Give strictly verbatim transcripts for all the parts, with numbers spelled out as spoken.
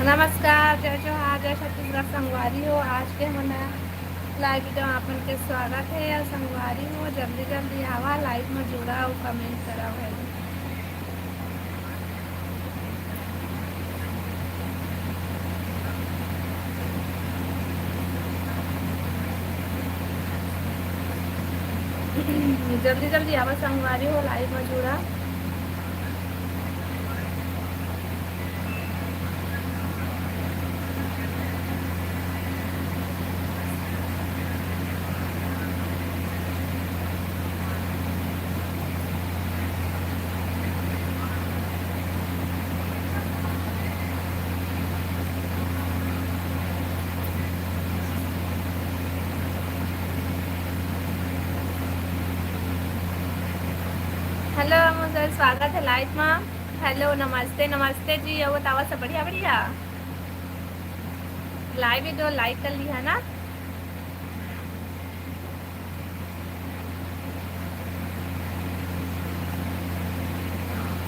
नमस्कार, जय जोहार, जय छत्तीसगढ़ संगवारी हो। आज के हमन लाइव वीडियो में आप मन के स्वागत हे। अउ संगवारी हो, जल्दी जल्दी आवा, लाइव में जुड़ा अउ कमेंट करा भाई। जल्दी जल्दी आवा संगवारी हो, लाइव में जुड़ा। हेलो मुझे स्वागत है लाइव में। हेलो, नमस्ते, नमस्ते जी। अउ बतावा, सब बढ़िया, बढ़िया? लाइव वीडियो लाइक कर लिहा ना।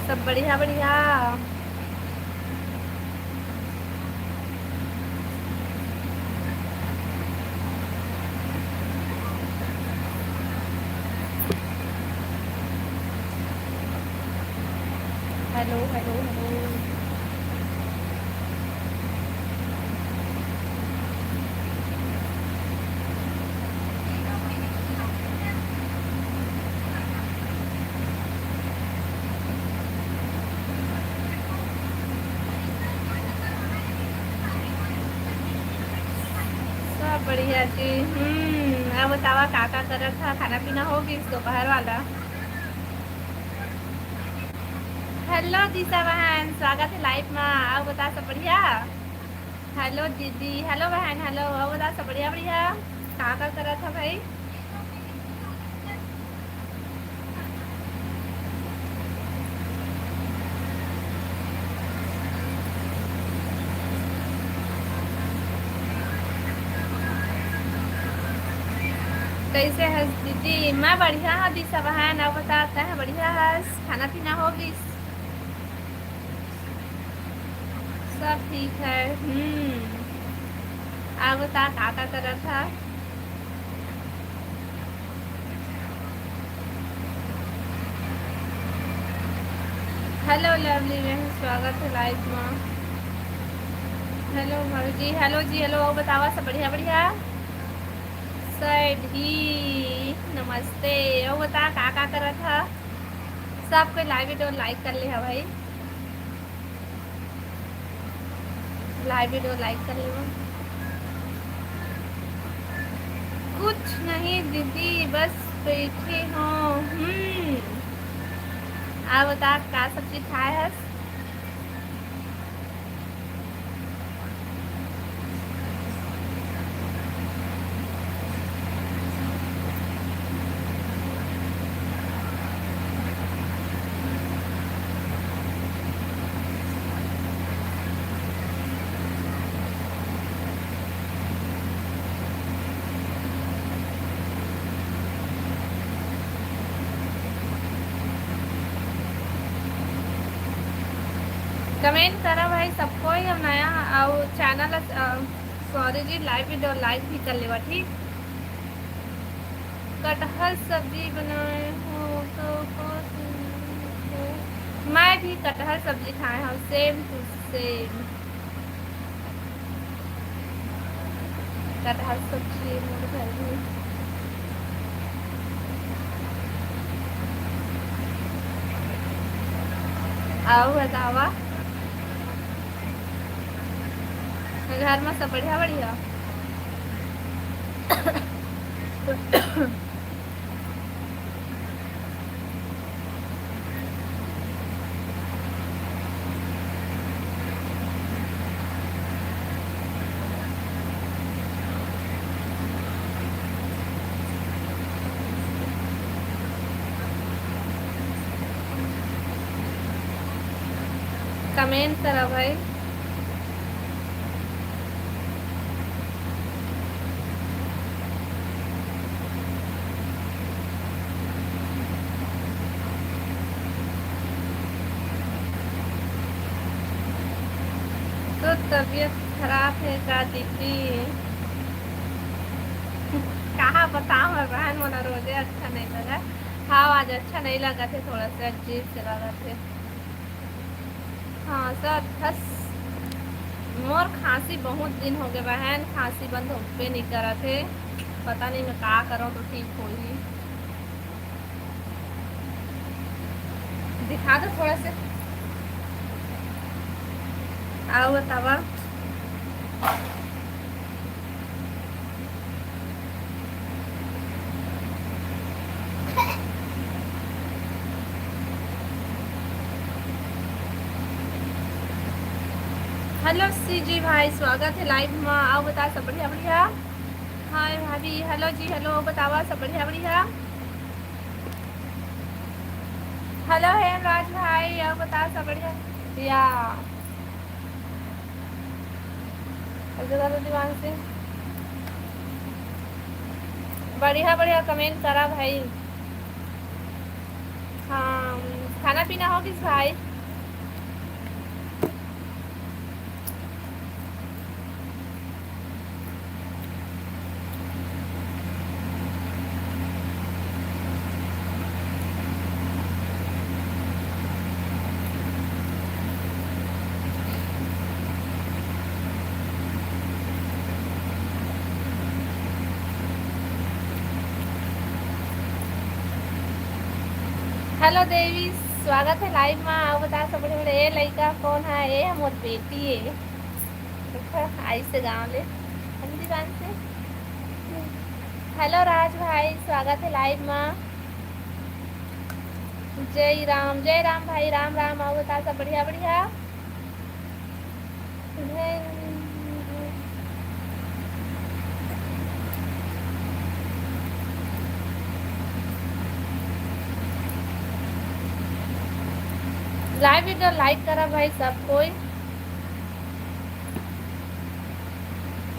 सब बढ़िया, बढ़िया। Hello, hello, hello. सब बढ़िया जी। हम्म, अब बतावा, का का करत हा? खाना पीना हो गइस दोपहर वाला? हेलो दिशा बहन, स्वागत है लाइव में। अउ बता, सब बढ़िया? हेलो दीदी, हेलो बहन, हेलो। अउ बता, सब बढ़िया, बढ़िया? का का करत हा भाई? कैसे हस दीदी? मैं बढ़िया हूँ दिशा बहन। अउ बता, तैं बढ़िया हस? खाना पीना हो गइस? सब ठीक है। हम्म, अउ बता, का का करत हा? हेलो लवली बहन, स्वागत है लाइव में। हेलो भाभी जी, हेलो जी, हेलो। अउ बतावा, सब बढ़िया, बढ़िया? सैड ही, नमस्ते। अउ बता, का का करत हा? सब कोई लाइव वीडियो लाइक कर ले हा भाई। लाइव वीडियो लाइक कर लेवा। कुछ नहीं दीदी, बस बैठे हो। हम्म, अउ बता, का सब्जी खाए हस? कमेंट करा भाई सब कोई, अउ नया अउ चैनल, अ, सॉरी जी, लाइव वीडियो लाइक भी कर लेवा, ठीक? कटहल सब्जी बनाए हो तो कौन सी? मैं भी कटहल सब्जी खाए हूँ, same to same। कटहल सब्जी मोर घर में। अउ बतावा, घर में सब बढ़िया, बढ़िया? कमेंट करा भाई। तो तबीयत खराब हे का दीदी? कहाँ बताओ, मैं बहन, मोला रोजे अच्छा नहीं लगा। हाँ, आज अच्छा नहीं लगा थे, थोड़ा सा अजीब से लगा थे। हाँ सर, बस मोर खांसी बहुत दिन हो गए बहन, खांसी बंद होबे नहीं करत हे। पता नहीं मैं का करूँ तो ठीक होही। दिखा दो थोड़ा से। आओ बतावा। हेलो सीजी भाई, स्वागत है लाइव में। आओ बता सब बढ़िया बढ़िया। हाय भाभी, हेलो जी, हेलो, बतावा सब बढ़िया बढ़िया। हेलो हेमराज भाई, आओ बता सब बढ़िया। या अब जगह तो दीवान से बढ़िया बढ़िया कमेंट करा भाई। हाँ, खाना पीना हो गइस भाई? हेलो देवी, स्वागत है लाइव में। आओ बता सब बड़े बड़े, ए लइका कौन है? ए मोर बेटी है। देखो, आई से गांव ले, हम दीवान से। हेलो राज भाई, स्वागत है लाइव में। जय राम, जय राम भाई, राम राम। आओ बता सब बढ़िया बढ़िया। लाइव वीडियो लाइक करा भाई सब कोई।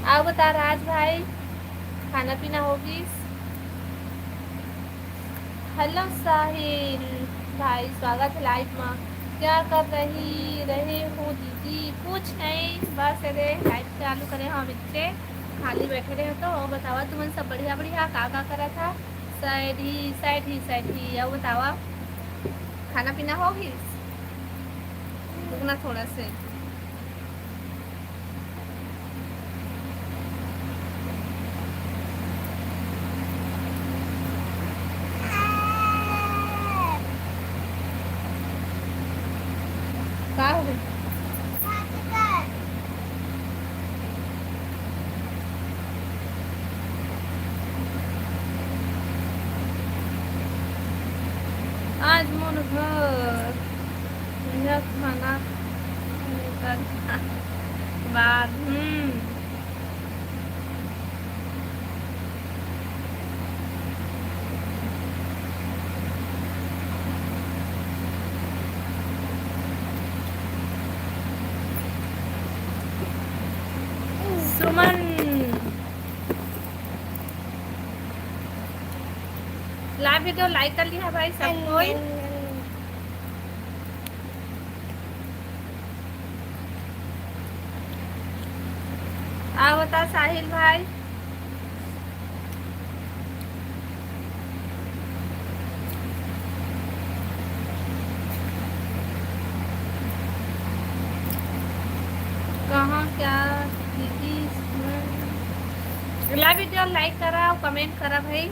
आओ बता राज भाई, खाना पीना हो गइस? हेलो साहिल भाई, स्वागत है लाइव में। क्या कर रही रहे हो दीदी? कुछ नहीं, बस अरे लाइव चालू करे हम इतने खाली बैठे रहे। तो और बतावा, तुमन सब बढ़िया बढ़िया का का करा था? सैड ही, सैड ही, सैड ही। और बतावा, खाना पीना हो गइस? रुकना थोड़ा से। का हो गइस? आज मोर घर, यह खाना निकल बार, हम्म। सुमन, लाइव वीडियो लाइक कर लिहा भाई सब कोई। आओ बता साहिल भाई। कहाँ क्या दीदी? लाइव वीडियो लाइक करा और कमेंट करा भाई।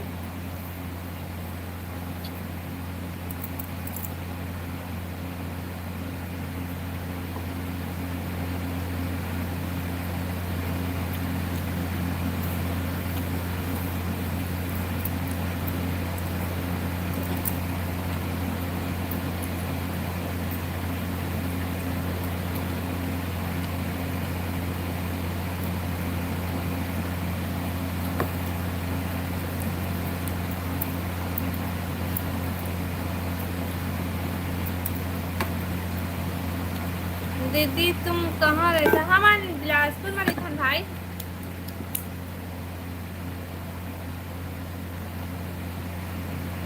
दीदी तुम कहाँ रहता? हमन बिलासपुर में रहथन भाई।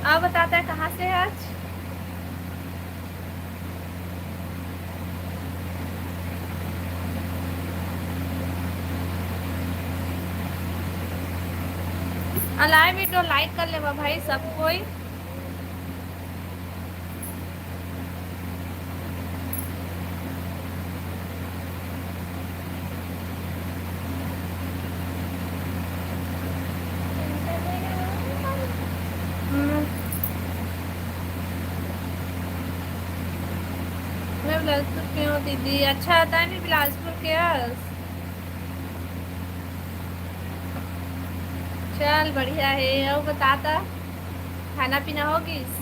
अब बताता है कहाँ से है आज। लाइव वीडियो लाइक कर लेवा भाई सब कोई। हम्म। मैं बिलासपुर के हूँ दीदी। अच्छा, तैं भी बिलासपुर के हस? चल, बढ़िया हे। अउ बता त, खाना पीना हो गिस?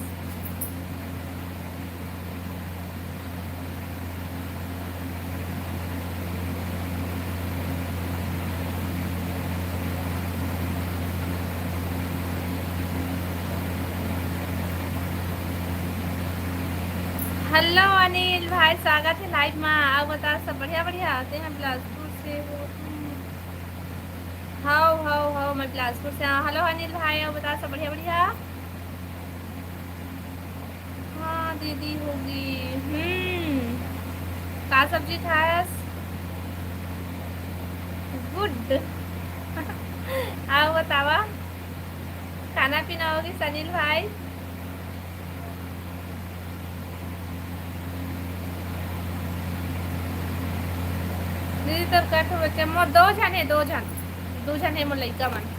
हेलो अनिल भाई, स्वागत हे लाइव मा। अउ बता, सब बढ़िया? बढ़िया। तैं ह बिलासपुर से हो तुम? हव, हव, हव, मैं बिलासपुर से। हाँ, हेलो अनिल भाई, अउ बता, सब बढ़िया? बढ़िया। हाँ दीदी, होगी। हम्म, का सब्जी खायस? गुड। अउ बतावा, खाना पीना हो गिस अनिल भाई? दीदी, तोर कय ठो बच्चा? मोर दो झन हे, दो झन, दू झन हे मोर लइका मन।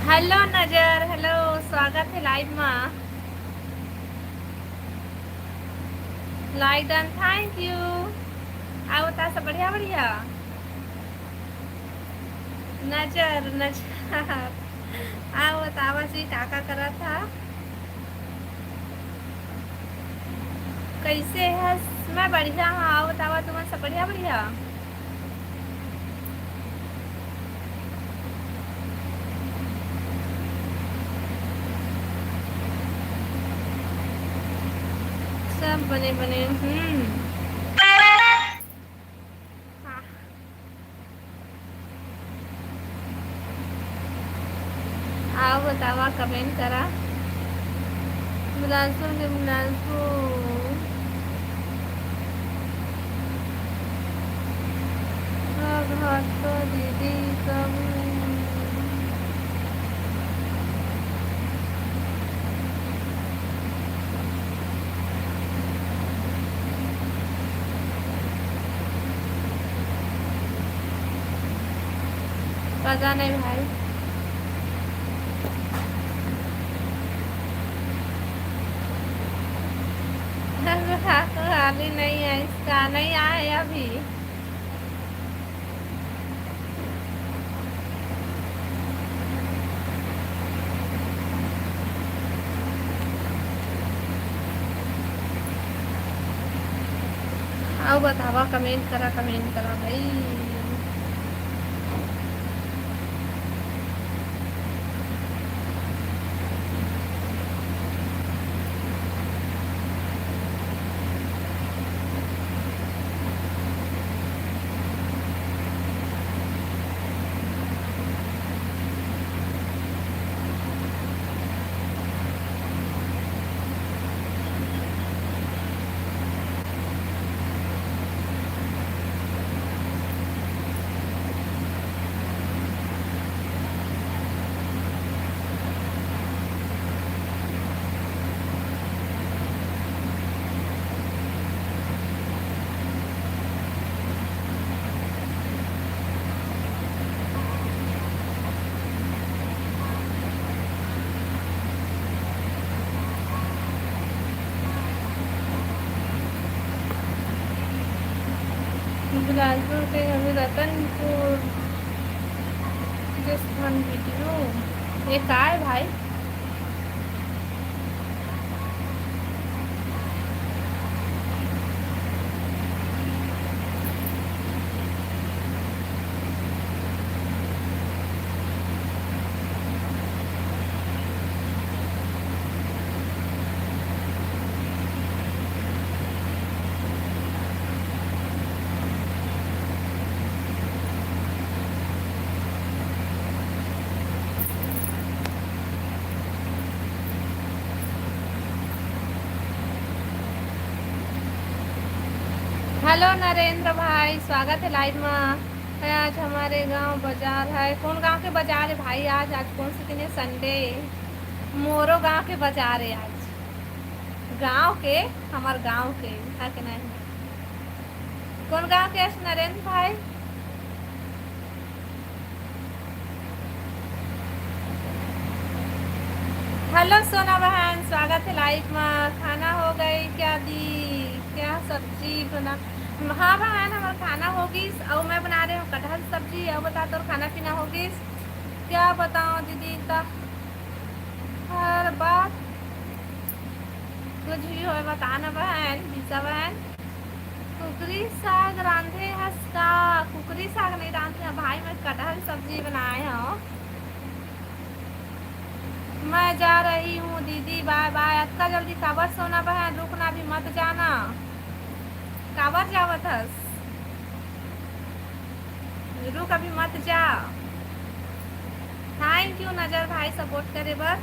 हेलो नजर, हेलो, स्वागत हे लाइव मा। Like done, thank you। अउ बता, सब बढ़िया? बढ़िया। नजर, नजर। अउ बतावा जी, का का करत हा? कइसे हस? मैं बढ़िया हूँ। अउ बतावा, तुमन सब बढ़िया? बढ़िया। सब बने बने। हम्म। हाँ। अउ बतावा, comment करा। बिलासपुर के बिलासपुर। सब हाथ तो दीदी, सब। पता नहीं भाई। अभी नहीं है इसका, नहीं आया है अभी। अउ बतावा, comment करा, comment करा भाई। बिलासपुर के हवे रतनपुर। Just one video। ये का है भाई? हेलो नरेंद्र भाई, स्वागत है लाइव में। आज हमारे गांव बाजार है। कौन गांव के बाजार है भाई? आज, आज कौन से दिन है? संडे। मोरो गांव के बाजार है आज। गांव के, हमार गांव के, है कि नहीं? कौन गांव के है नरेंद्र भाई? हेलो सोना बहन, स्वागत है लाइव में। खाना हो गई क्या दी? क्या सब्जी बना? हाँ बहन, हमार खाना हो गई। और मैं बना रही हूँ कटहल सब्जी। और बता, तोर खाना पीना हो गई? क्या बताओ दीदी, त हर बात कुछ भी होय, बता ना बहन, दिशा बहन। कुकरी साग रांधे हस का? कुकरी साग नहीं रांधे हैं भाई, मैं कटहल सब्जी बनाए हूँ। मैं जा रही हूँ दीदी, बाय बाय। अतका जल्दी काबर सोना बहन, रुकना भी मत जाना। काबर जावत हस? रुक, अभी मत जा। थैंक यू नजर भाई, सपोर्ट करे बर।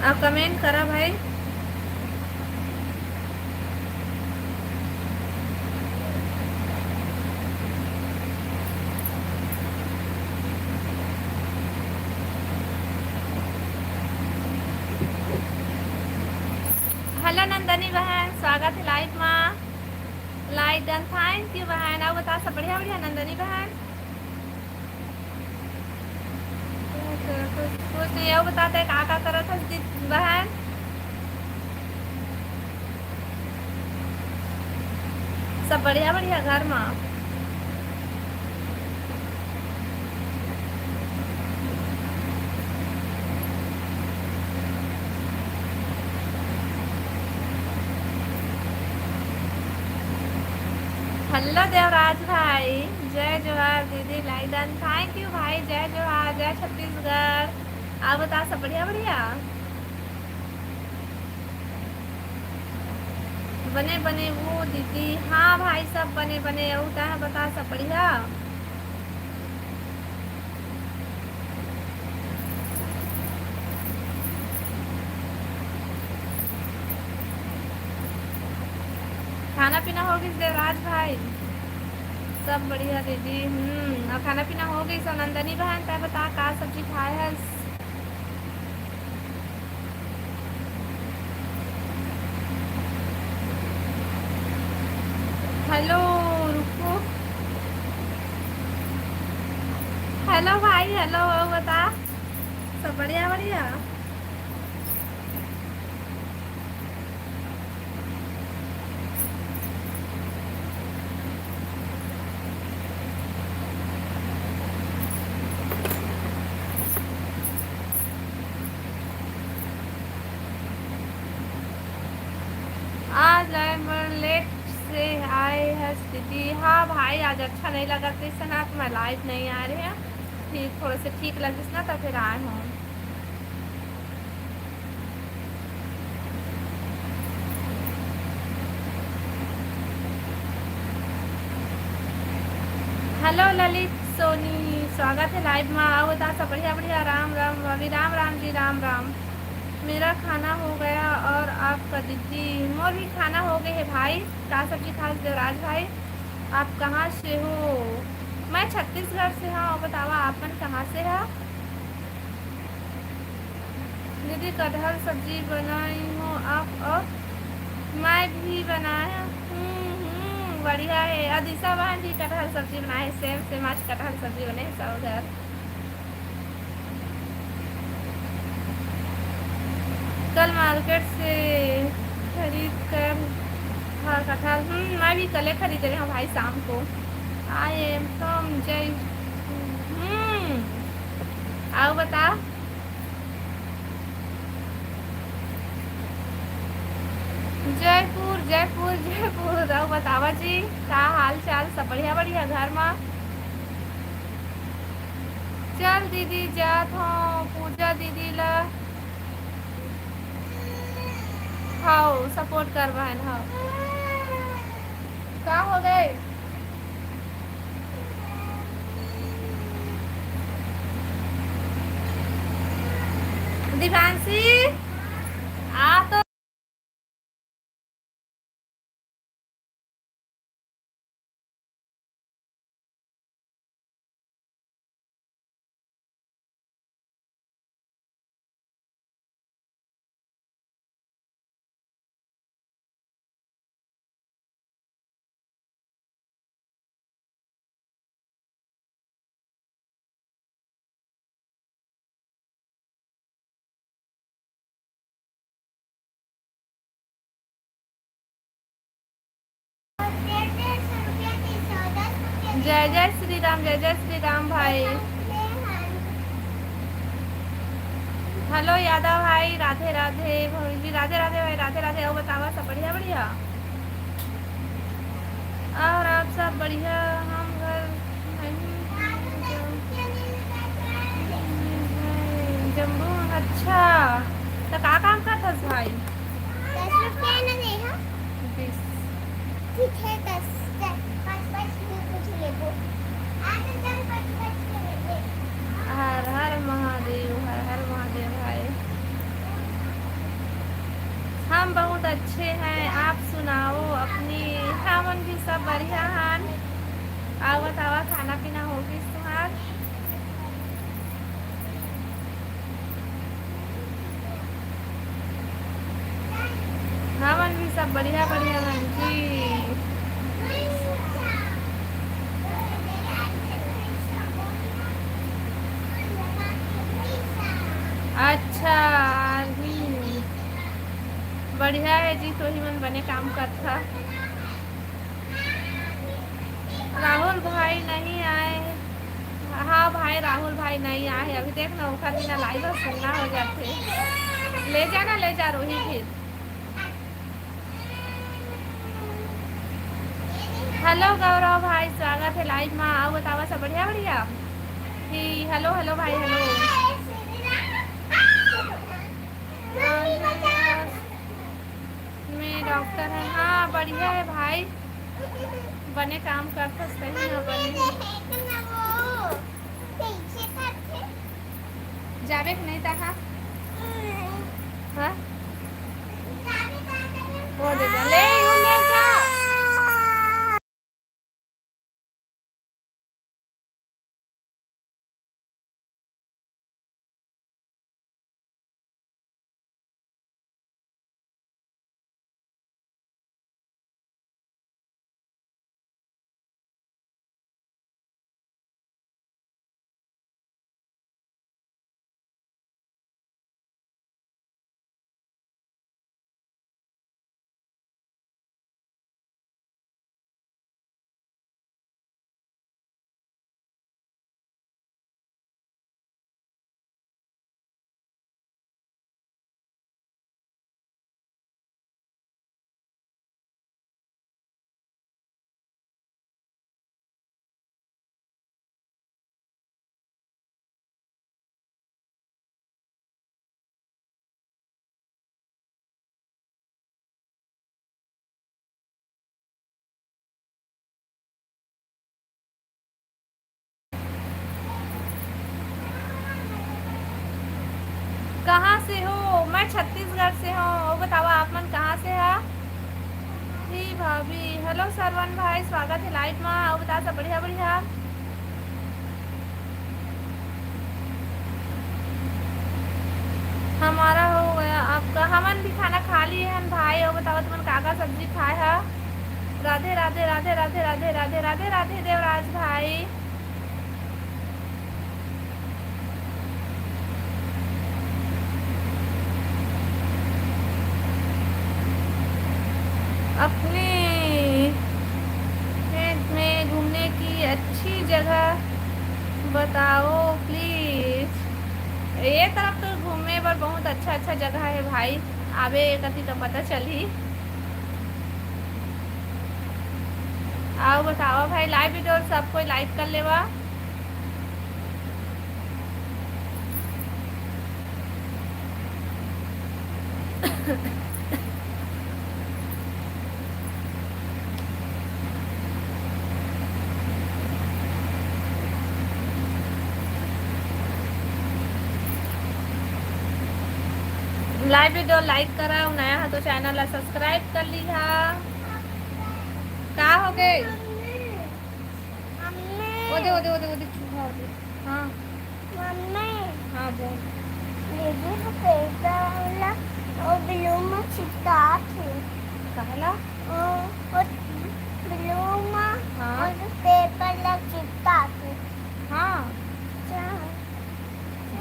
अब कमेंट करा भाई। हेलो नंदनी बहन, स्वागत है लाइव मा। लाइक डन, थैंक यू बहन। और बता, सब बढ़िया बढ़िया नंदनी बहन? कुछ, कुछ नहीं, और बताते का का करत हस दीदी बहन? सब बढ़िया बढ़िया घर मा? हेलो देवराज भाई, जय जोहार दीदी, लाइक डन, थैंक यू भाई, जय जोहार, जय छत्तीसगढ़। आप बता, सब बढ़िया बढ़िया? बने बने वो दीदी, हाँ भाई, सब बने बने। और तैं बता, सब बढ़िया? खाना पीना हो गइस देवराज भाई? सब बढ़िया दीदी। हम्म, और खाना पीना हो गइस? और नंदनी बहन, तैं बता, का सब्जी खाए हस? हेलो, रुको। हेलो भाई, हेलो, और बता, सब बढ़िया बढ़िया? आज लाइव में लेट से आए हैं दीदी। हाँ भाई, आज अच्छा नहीं लगा, तो इससे ना तो मैं लाइव नहीं आ रही हूँ। ठीक, थोड़े से ठीक लगिस ना, तो फिर आए हूँ। हेलो ललित सोनी, स्वागत है लाइव में। आओ बता, सब बढ़िया बढ़िया। राम राम भाभी, राम राम जी, राम राम। मेरा खाना हो गया और आपका दीदी? मोर भी खाना हो गए है भाई। का सब्जी खास देवराज भाई? आप कहाँ से हो? मैं छत्तीसगढ़ से हूँ। बतावा, आप मन कहाँ से है? दीदी, कटहल सब्जी बनाई हो आप? और मैं भी बनाया हूँ। हम्म, बढ़िया है। अदिशा बहन भी कटहल सब्जी बनाए, सेम सेम आज कटहल सब्जी बने सब घर। कल मार्केट से खरीद कर था कटहल। हम्म, मैं भी कले खरीद रहे हूँ भाई शाम को। I am from जय। हम्म, आओ बता। जयपुर, जयपुर, जयपुर। अउ बतावा जी, का हाल चाल? सब बढ़िया, बढ़िया घर मा? चल दीदी, जात हूँ पूजा दीदी ला। हाव, सपोर्ट कर बहन, हाव। का हो गए? दिव्यांशी, आ तो। जय जय श्री राम, जय जय श्री राम भाई। हेलो यादव भाई, राधे राधे। भौजी, राधे राधे भाई, राधे राधे। अउ बतावा, सब बढ़िया? बढ़िया। और आप सब बढ़िया? हम घर नहीं, जम्मू। अच्छा, तो का काम करथस भाई? दस रुपया न दे, हाँ? बीस। ठीक है, दस, दस, पाँच, पाँच में कुछ लेबो। आज चल, पाँच, पाँच में लेबो। हर हर महादेव, हर हर महादेव भाई। हम बहुत अच्छे हैं, आप सुनाओ अपनी। हमन भी सब बढ़िया हन। आवा, आवा, खाना पीना हो गइस तुम्हार? हमन भी सब बढ़िया, बढ़िया हन जी। अच्छा, हम्म, बढ़िया है जी, तोही मन बने काम करथा। राहुल भाई नहीं आए। हाँ भाई, राहुल भाई नहीं आए अभी। देख ना, ओकर बिना live सुन्ना हो जाथे। ले जा ना, ले जा, रोही फिर। हेलो गौरव भाई, स्वागत है live मा। अउ बतावा, सब बढ़िया? बढ़िया। ही, हेलो, हेलो भाई, हेलो। मैं डॉक्टर है। हाँ, बढ़िया है भाई, बने काम करथस, सही में बने। जाबे के नहीं तहा? हाँ? वो दे दे। ले, वो ले जा। कहाँ से हो? मैं छत्तीसगढ़ से हूँ। और बताओ, आप मन कहाँ से हा? जी भाभी। हेलो सरवन भाई, स्वागत है live मा। और बता, सब बढ़िया? बढ़िया। हमारा हो गया, आपका? हमन भी खाना खा लिए हन भाई। और बताओ, तुमन का का सब्जी खाए हा? राधे राधे राधे राधे राधे राधे राधे राधे देवराज भाई। अपने खेत में घूमने की अच्छी जगह बताओ please। ये तरफ तो घूमे बर बहुत अच्छा अच्छा जगह है भाई, आबे कति तो पता चलही। अउ बताओ भाई, live video सब कोई like कर लेवा। Live video like करा, नया हा तो channel ला subscribe कर लिहा। का हो गए? मम्मी। ओदे, ओदे, ओदे, ओदे, चूहा ओदे। हाँ। मम्मी। हाँ, बोल। दीदी, वो पेपर वाला, वो ब्लू में चिपका थे। काहला? वो, वो ब्लू में, हाँ। वो पेपर ला चिपका थे। हाँ। जा।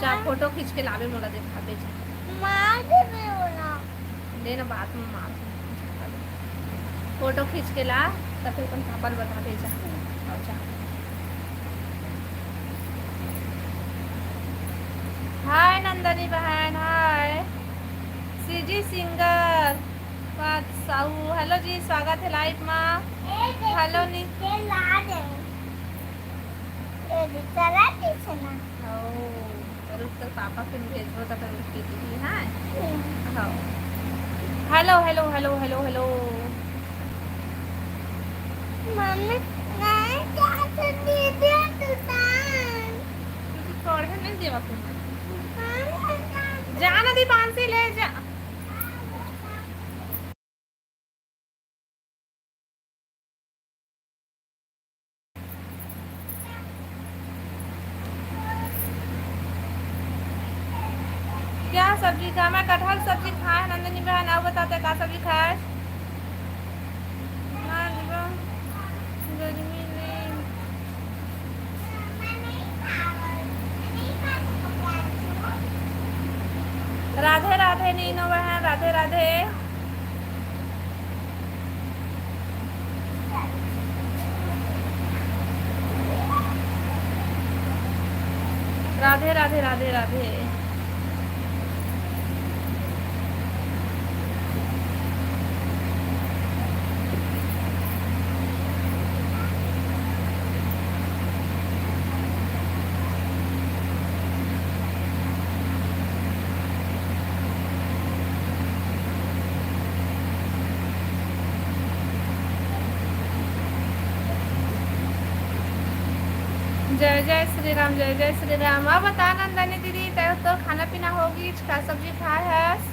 जा, फोटो खींच के लावे, मोला देखाबे जा। मार देबे ओला। ले ना, बाद में मार दूँ। फोटो खींच के ला, तब फिर अपन पापा ल बताबे जा। और जा। हाय नंदनी बहन, हाय। सीजी सिंगर, साहू, हेलो जी, स्वागत है लाइव मा। हेलो नी। के ला दे। ए, चला पीछे ना। ओ, रुक, तो पापा के भेजबो, तो फिर उसके दीदी, हाँ? हम्म। हाँ। Hello, hello, hello, hello, hello. Mummy, नहीं, क्या कर दीदी दुकान? तुझे पढ़े नहीं देवा तुम। हाँ, हाँ, हाँ। जाना दीपांशी, ले जा। क्या सब्जी खाए? मैं कटहल सब्जी खाए, नंदिनी बहन, आप बताते का सब्जी खाए? हाँ, जी बा। गर्मी में। राधे राधे नीनो बहन, राधे राधे। राधे राधे, राधे राधे। जय जय श्री राम, जय जय श्री राम। अब बता नंदनी दीदी, तै तो खाना पीना होगी, का सब्जी खाए हस?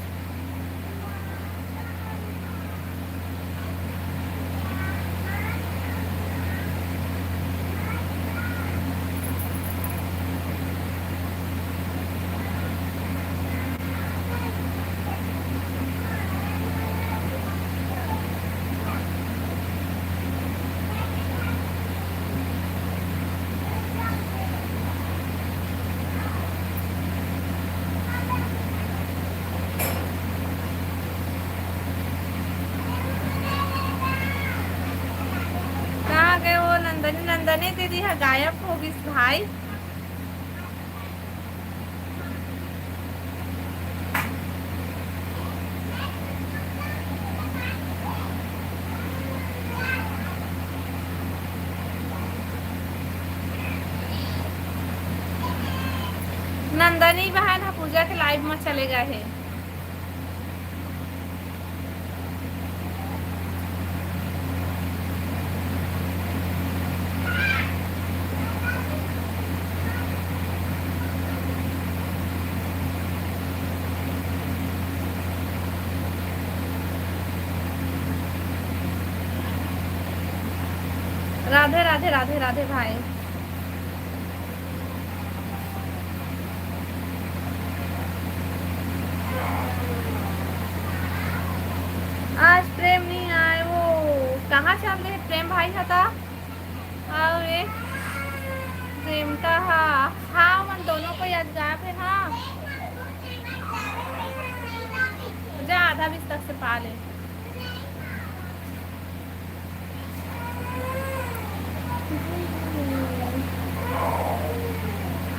कहाँ गए वो नंदनी? नंदनी दीदी ह गायब हो गिस भाई। नंदनी बहन ह पूजा के लाइव में चले गए हे। राधे राधे, राधे राधे भाई। आज प्रेम नहीं आए, वो कहाँ चल रहे प्रेम भाई हता? अउ ए प्रेम का हा, हाँ, मन दोनों को याद गायब है ना। जा आधा बिस्तर से पा ले।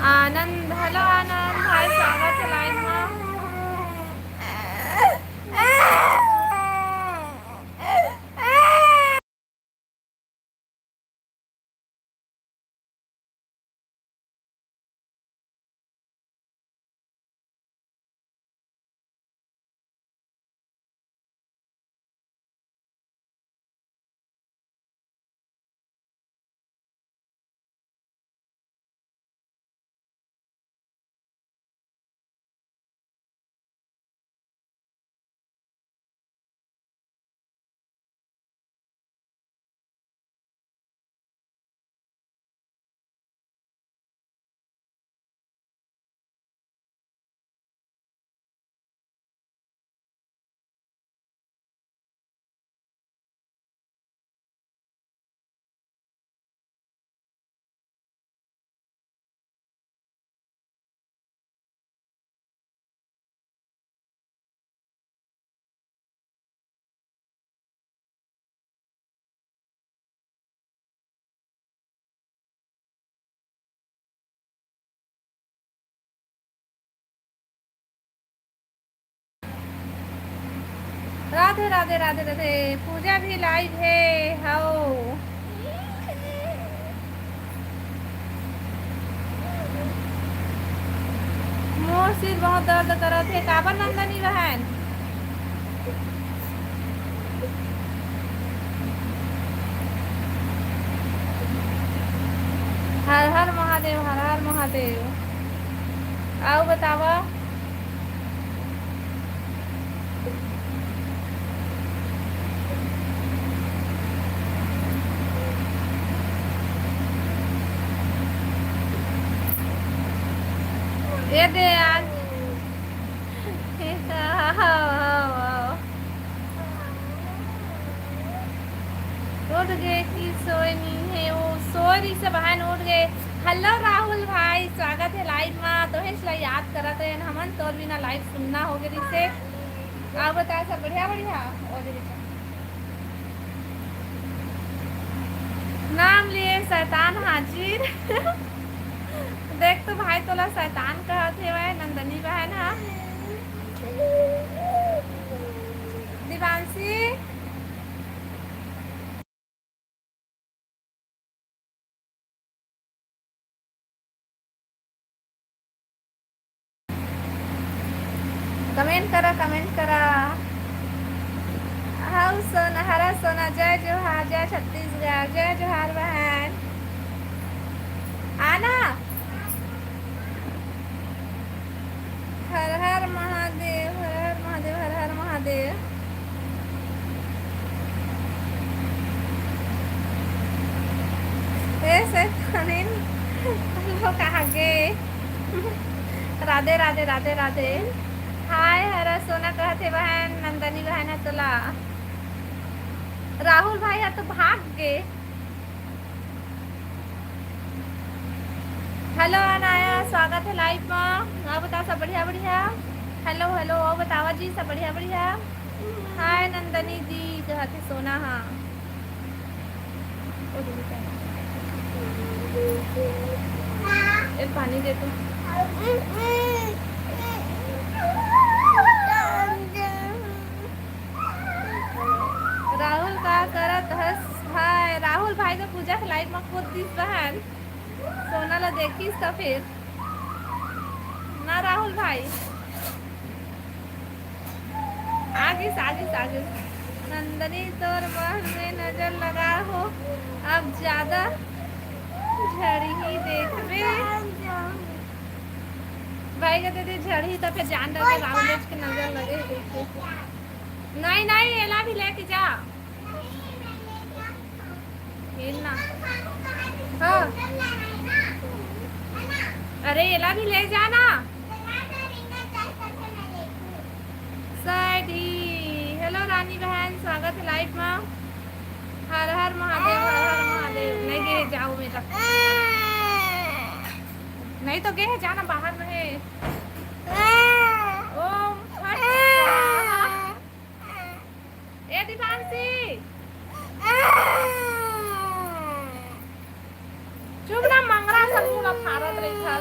आनंद, हेलो आनंद भाई, स्वागत है लाइव में। राधे, राधे, राधे, राधे। पूजा भी live हे, हव। मोर सिर बहुत दर्द करत हे, काबर नंदनी बहन? हर हर महादेव, हर हर महादेव। अउ बतावा। ए दे आज। हव, हव, हव। उठ गे कि सोए नी हे, वो सोए रहिस बहन, उठ गे। Hello राहुल भाई, स्वागत हे live मा। तोहेच ला याद करत रहेन हमन, तोर बिना live सुन्ना हो गे रहिसे। अउ बता, सब बढ़िया, बढ़िया? ओ दे बेटा। नाम लिए शैतान हाजिर। देख तो भाई, तोला शैतान कहत हेवय नंदनी बहन हा। दिवांशी। Comment करा, comment करा। हाउ सोना, हरा सोना, जय जोहार, जय छत्तीसगढ़, जय जोहार बहन। आना। हर हर महादेव, हर हर महादेव, हर हर महादेव। ए शैतानिन, लोग आगे। राधे, राधे, राधे, राधे। हाय, हरा सोना कहत हे बहन, नंदनी बहन ह तोला। राहुल भाई ह तो भाग गे। Hello अनाया, स्वागत हे live मा। अउ बता, सब बढ़िया, बढ़िया? Hello, hello, अउ बतावा जी, सब बढ़िया, बढ़िया? हाय नंदनी जी, कहत हे सोना हा। ओ दीदी, पानी। ए, पानी दे तो। राहुल का करत हस भाई? राहुल भाई तो पूजा के live मा कूद दिस बहन। सोना ला देखिस त फिर ना राहुल भाई। आगिस, आगिस, आगिस। नंदनी तोर महल में नजर लगा हो, अब ज्यादा झड़ही देखबे। भाई कहते थे झड़ही तो फिर जान रहे राहुल के नजर लगे। नहीं, नहीं, एला भी लेके जा। ये ना। हाँ। अरे, एला भी ले जाना। सैडी, hello रानी बहन, स्वागत है live में। हर हर महादेव, हर हर महादेव। नहीं गे, जाओ बेटा। नहीं तो गे है, जाना बाहर में है। ओम फट स्वाहा। ए दीपांशी, चुप ना, मंगरा सब पूरा फारत रही था।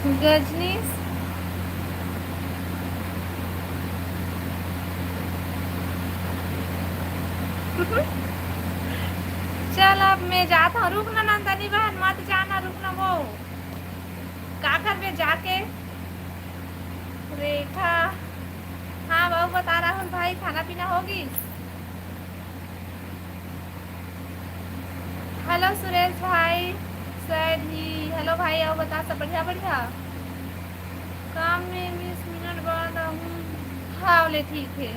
गजनीश। चल, अब मैं जात हूँ। रुक ना नंदनी बहन, मत जाना, रुक ना वो। का करबे जाके? रेखा, हाँ बाबू, बता राहुल भाई, खाना पीना होगी? हेलो सुरेश भाई, सैड ही। हेलो भाई, अउ बता, सब बढ़िया? बढ़िया। काम में बीस मिनट बाद आहूँ। हाँ, ले ठीक है।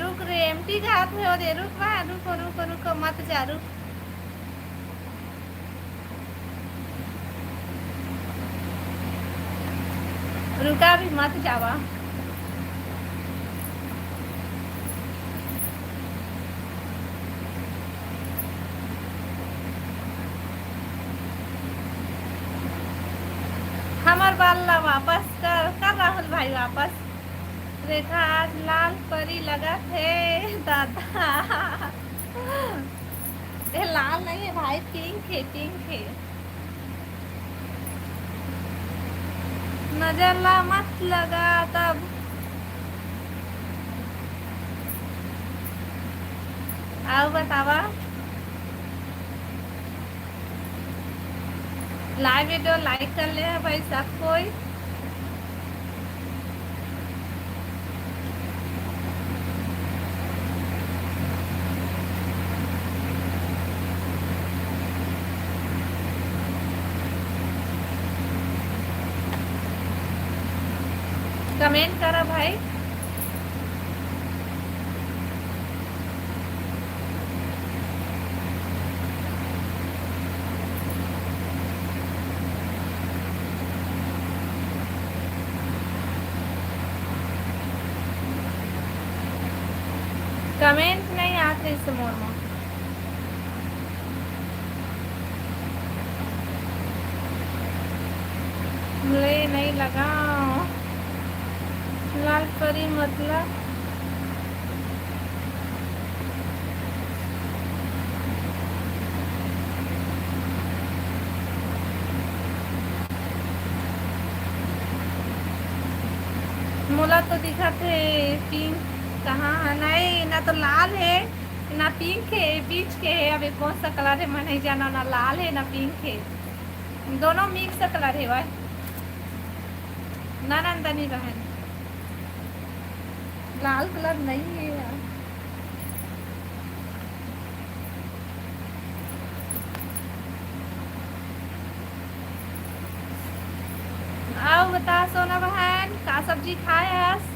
रुक रे, एमटी का हाथ में हो दे, रुक बा, रुको, रुको, रुको, मत जा, रुक। रुका भी मत जावा। हमर बाल ला वापस कर, कर राहुल भाई वापस। रेखा आज लाल परी लगत हे दादा। ए, लाल नहीं है भाई, पिंक है, पिंक है। नजर ला मत लगा तब। अउ बतावा, लाइव वीडियो लाइक कर ले भाई सब कोई। कमेंट करा भाई। कमेंट नहीं आत रहिस मोर म। ले नहीं लगा लाल परी मतलब। मोला तो दिखत हे पिंक। कहाँ है? नहीं, ना तो लाल है, ना पिंक है, बीच के है। अबे कौन सा कलर है, मैं नहीं जाना, ना लाल है, ना पिंक है, दोनों मिक्स कलर है भाई। ना नंदनी बहन, लाल कलर नहीं है यार। अउ बता सोना बहन, का सब्जी खाए हस?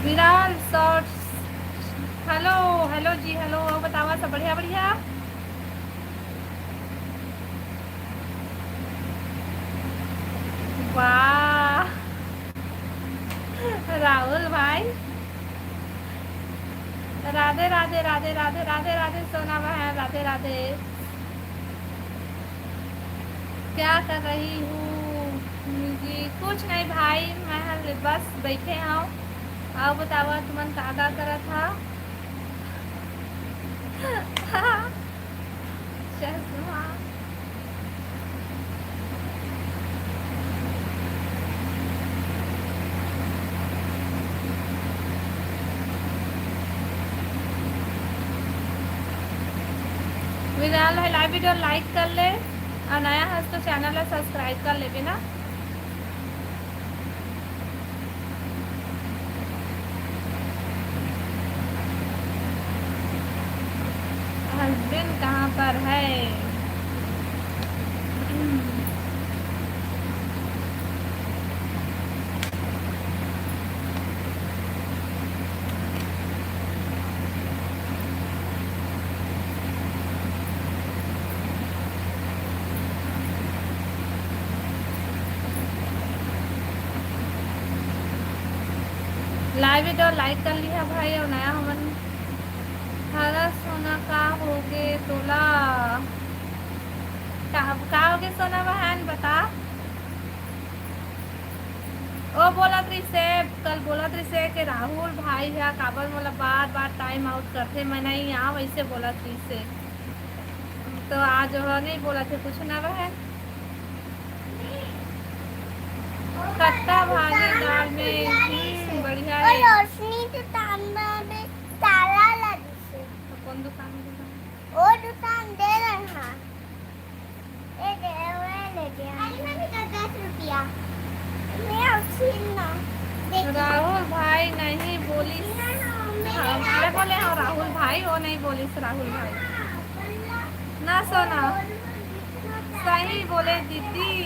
विराल शॉर्ट्स, हेलो, हेलो जी, हेलो। अउ बतावा, सब बढ़िया, बढ़िया? वाह, राहुल भाई, राधे, राधे, राधे, राधे, राधे, राधे, सोना बहन, राधे, राधे। क्या कर रही हूँ जी? कुछ नहीं भाई, मैं बस बैठे हूँ। अउ बतावा, तुमन का, का करत हा? चश्मा। विशाल भाई, लाइव वीडियो लाइक कर ले अउ नया हस तो चैनल ला सब्सक्राइब कर लेबे ना। हस्बैंड कहाँ पर है? लाइव वीडियो लाइक कर लिहा भाई, अउ नया हमन हरा सोना का होगे तोला? का, का होगे सोना बहन, बता। ओ बोलत से कल बोलत रहिसे कि राहुल भाई ह काबर मोला बार-बार time out करथे, मैं नइ आंव, अइसे बोलत रहिसे। तो आज ओह नइ बोलत हे कुछु ना बहन। खट्टा भाजी दाल में, हम्म, बढ़िया हे। रोशनी तो तांबा में ताला लगिस हे। तो कौन दुकान में? वो दुकान दे रहा। ए दे, वो ले दे। अरे मम्मी का दस रुपया। मैं अब छीन ना। देख। राहुल भाई नहीं बोलिस। ना, ना, मैं हाँ, नहीं मैं बोले हाँ, राहुल भाई, वो नहीं बोलिस राहुल भाई। ना सोना, सही बोले दीदी।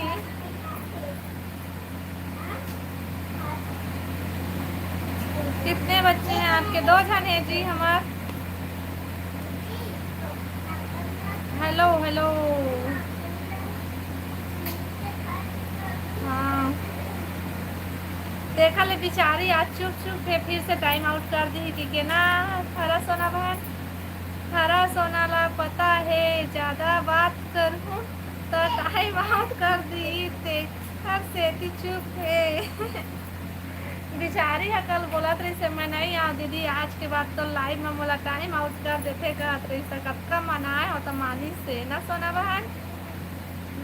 कितने बच्चे हैं आपके? दो झन हे जी हमार। Hello, hello. हाँ। देखा ले बिचारी आज चुप चुप हे, फिर से time out कर दी कि के ना। हरा सोना बहन, हरा सोना ला पता हे, ज्यादा बात करहूँ तो time out कर दी, तेखर सेती चुप हे। बिचारी ह कल बोलत रहिसे, "मैं नइ आंव दीदी, आज के बाद तो live में मोला time out कर देथे," कहत रहिसे। कतका मनाए हो त मानिस हे ना सोना बहन।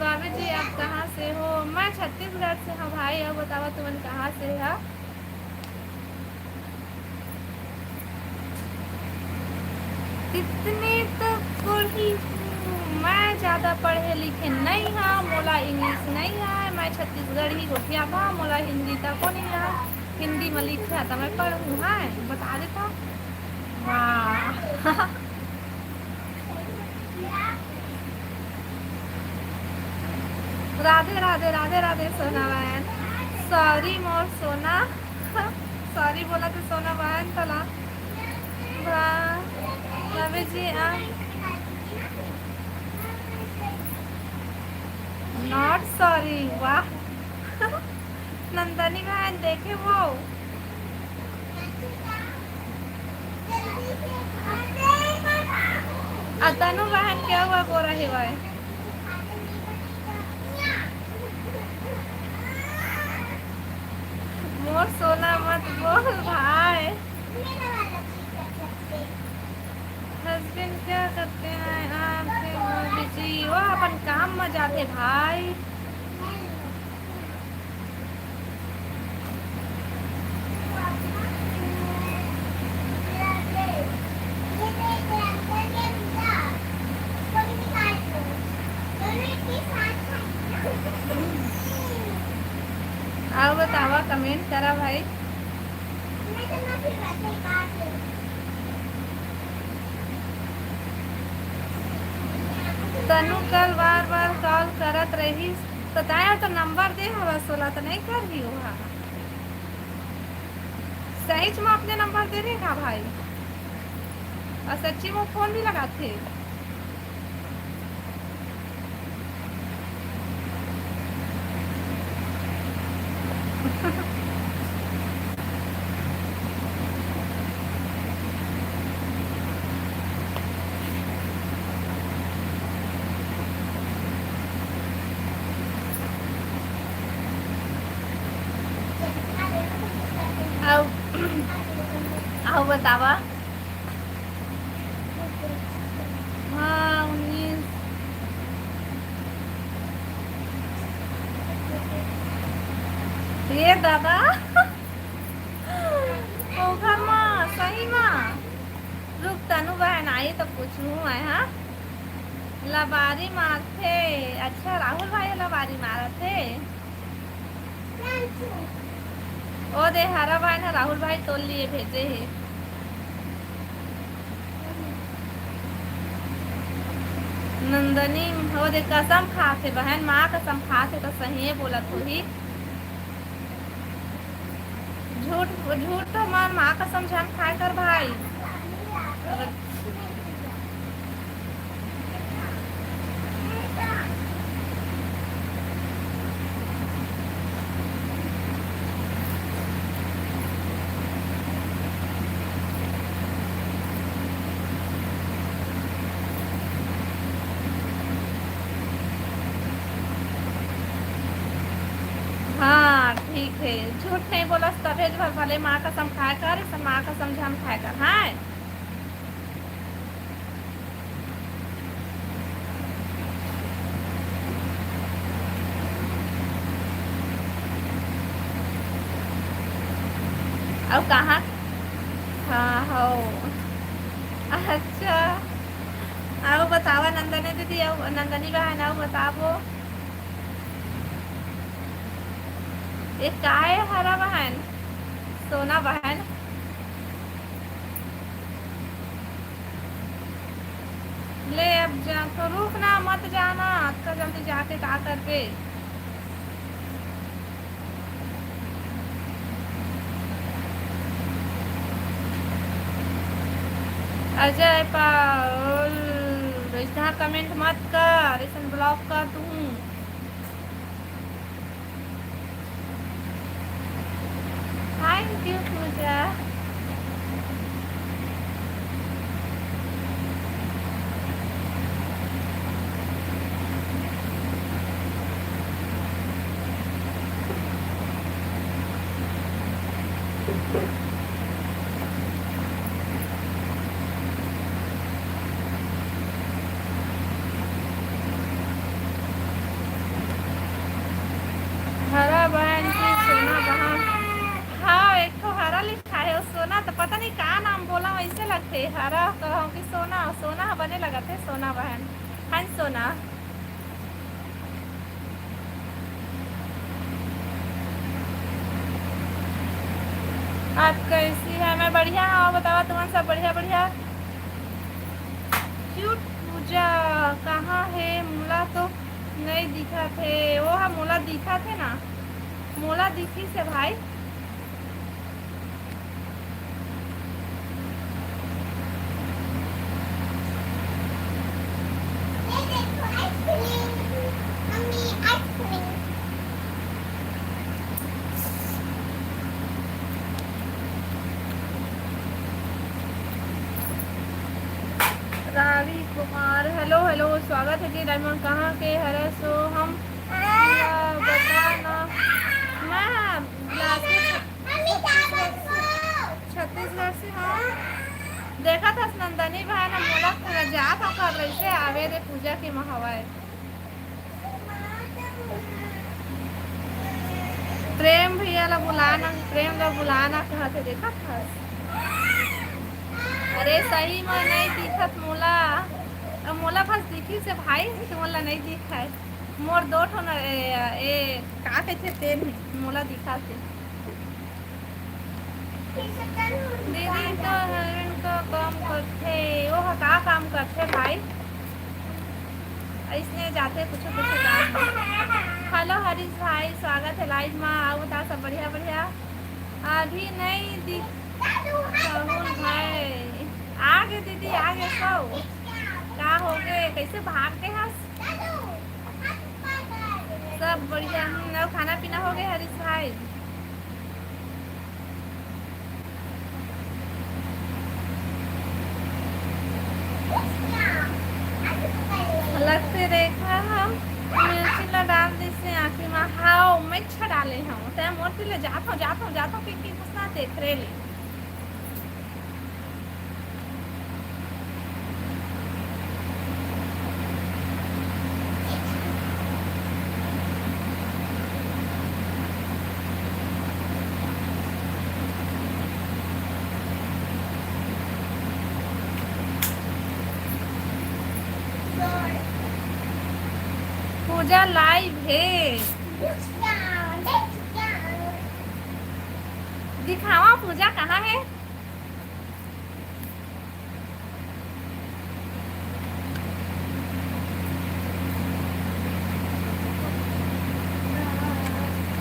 भाभी जी, आप कहाँ से हो? मैं छत्तीसगढ़ से हूँ भाई। अब बतावा तुमन कहाँ से हो? इतने तो पढ़ी हूँ, मैं ज्यादा पढ़े लिखे नहीं हाँ, मोला English नहीं आए, मैं छत्तीसगढ़ी गोठिया था, मोला हिंदी तको नहीं आए, हिंदी में लिखे था मैं पढ़ूँ, हाँ, बता देता। वाह। राधे राधे, राधे राधे सोना बहन। Sorry मोर सोना। Sorry बोला तो सोना बहन तला। वाह, रवि जी, आ, not sorry, वाह। नंदनी बहन देखे वो। आ तनु बहन क्या हुआ, गोरा हेवय? मोर सोना मत बोल भाई। Husband क्या करते हैं आपके? वो busy, वो अपन काम में जाते भाई। अउ बतावा, comment करा भाई। तनु कल बार बार call करत रहिस, त तैं तो number दे हवस ओला, त नइ करही ओहा। सहीच म अपने number दे रहे का भाई? अउ सच्ची म phone भी लगाथे। अउ, अउ बतावा। हाँ, उन्नीस। ये दादा, ओखर मा, सही मा। रुक, तनु बहन आई तो पूछूं मैं, हाँ? लबारी मारथे। अच्छा, राहुल भाई लबारी मारथे। ओ दे, हरा भाई ना राहुल भाई तोल लिए भेजे हे। नंदनी, ओ दे, कसम खाथे बहन, माँ कसम खाथे, तो सही बोलत होही। झूठ, झूठ तो मन, माँ कसम झन खाए कर भाई। हाँ, ठीक हे, झूठ नहीं बोलस, तभे जो भले माँ कसम खाए कर, ऐसन माँ कसम झन खाए कर, हाँ। अउ कहाँ? हाँ, हो। अच्छा। अउ बतावा नंदनी दीदी, अउ नंदनी बहन, अउ बताबो। ये का हे हरा बहन? सोना बहन। ले अब जा, तो रुक ना, मत जाना, अतका जल्दी जाके का करबे? अजय पाल, ऐसा comment मत कर, ऐसा block कर तू। Thank you, पूजा। हरा बहन की सोना बहन। हाँ, एक ठो हरा लिखा है, वो सोना तो पता नहीं का नाम बोला, वैसे लगते हरा कहूँ कि सोना, सोना ह बने लगत है, सोना बहन, हाँ सोना। आप कैसी है? मैं बढ़िया हूँ, बतावा तुमन सब बढ़िया बढ़िया। क्यूट पूजा कहाँ है? मोला तो नहीं दिखा थे। वो हा मोला दिखा थे ना, मोला दिखी से भाई। ये देखो आइसक्रीम, मम्मी आइसक्रीम। रानी कुमार, hello hello, स्वागत है जी। डायमंड कहाँ के हरे सो हम पूरा बता ना। मैं बिलासपुर, छत्तीसगढ़ से। हाँ। देखा था नंदनी बहन, हम बोला था, जात हो कर रही से आवे रे पूजा के महवाए। प्रेम भैया ला बुलाना, प्रेम ला बुलाना कहत हे, देखा था। अरे सही में नहीं दिखत मोला, अब मोला बस दिखी से भाई, तुमन ला नहीं दिखाए। मोर दो ठो न, ए, ए, का कहथे तेन मोला दिखा से। दीदी तो हस्बैंड का काम करथे, वो ह का काम करथे भाई? अइसने जाथे कुछ कुछ काम। हेलो हरीश भाई, स्वागत है लाइव में। आओ बता सब बढ़िया बढ़िया। अभी नहीं दिख राहुल भाई। आगे दीदी, आगे सो। का हो गए, कैसे भाग के हस? सब बढ़िया। हम्म, अउ खाना पीना हो गए हरीश भाई? लगते रेखा हम मिर्ची ला डाल दे से आँखी में। हाओ, मैं अच्छा डाले हूँ। तै मोर ले जात हूँ, जात हूँ, जात हूँ, पिंकी कुछ ना देख रहे ले। पूजा लाइव है। दिखावा पूजा कहाँ है?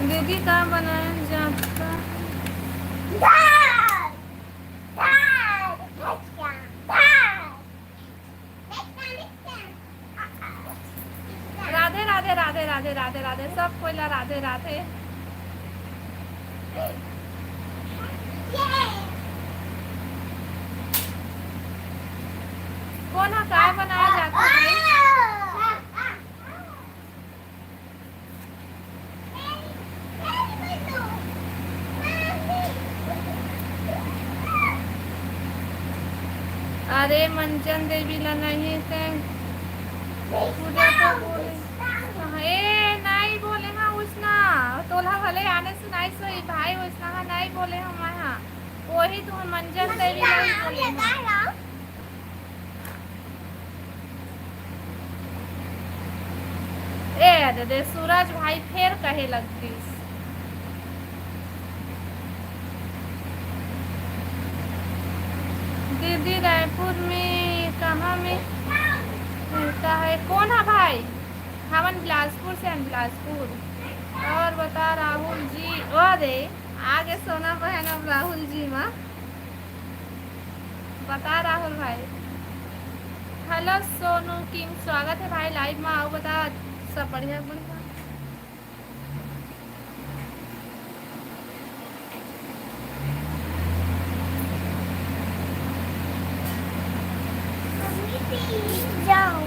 दीदी का बनाया जाता? राधे राधे राधे राधे राधे राधे, सब कोई ला राधे राधे। कोन ह काय बनाए जाथे भाई? अरे मंजन देवी ला नहीं ते पूजा तो बोले। ए, नहीं बोले हाँ उसना, तोला भले आने सुनाई सोई भाई उसना हाँ, नहीं बोले हम हाँ। वही तुम मंजन देवी ला ही बोले हाँ। ए दे, दे सूरज भाई फेर कहे लगतीस। दीदी रायपुर में कहाँ में मिलता है? कौन है भाई? हमन बिलासपुर से हन, बिलासपुर। और बता राहुल जी, ओ दे, आगे सोना बहन अब राहुल जी मा। बता राहुल भाई। हेलो सोनू किंग, स्वागत है भाई लाइव मा। आओ बता, सब बढ़िया, बढ़िया। मम्मी, please जाओ।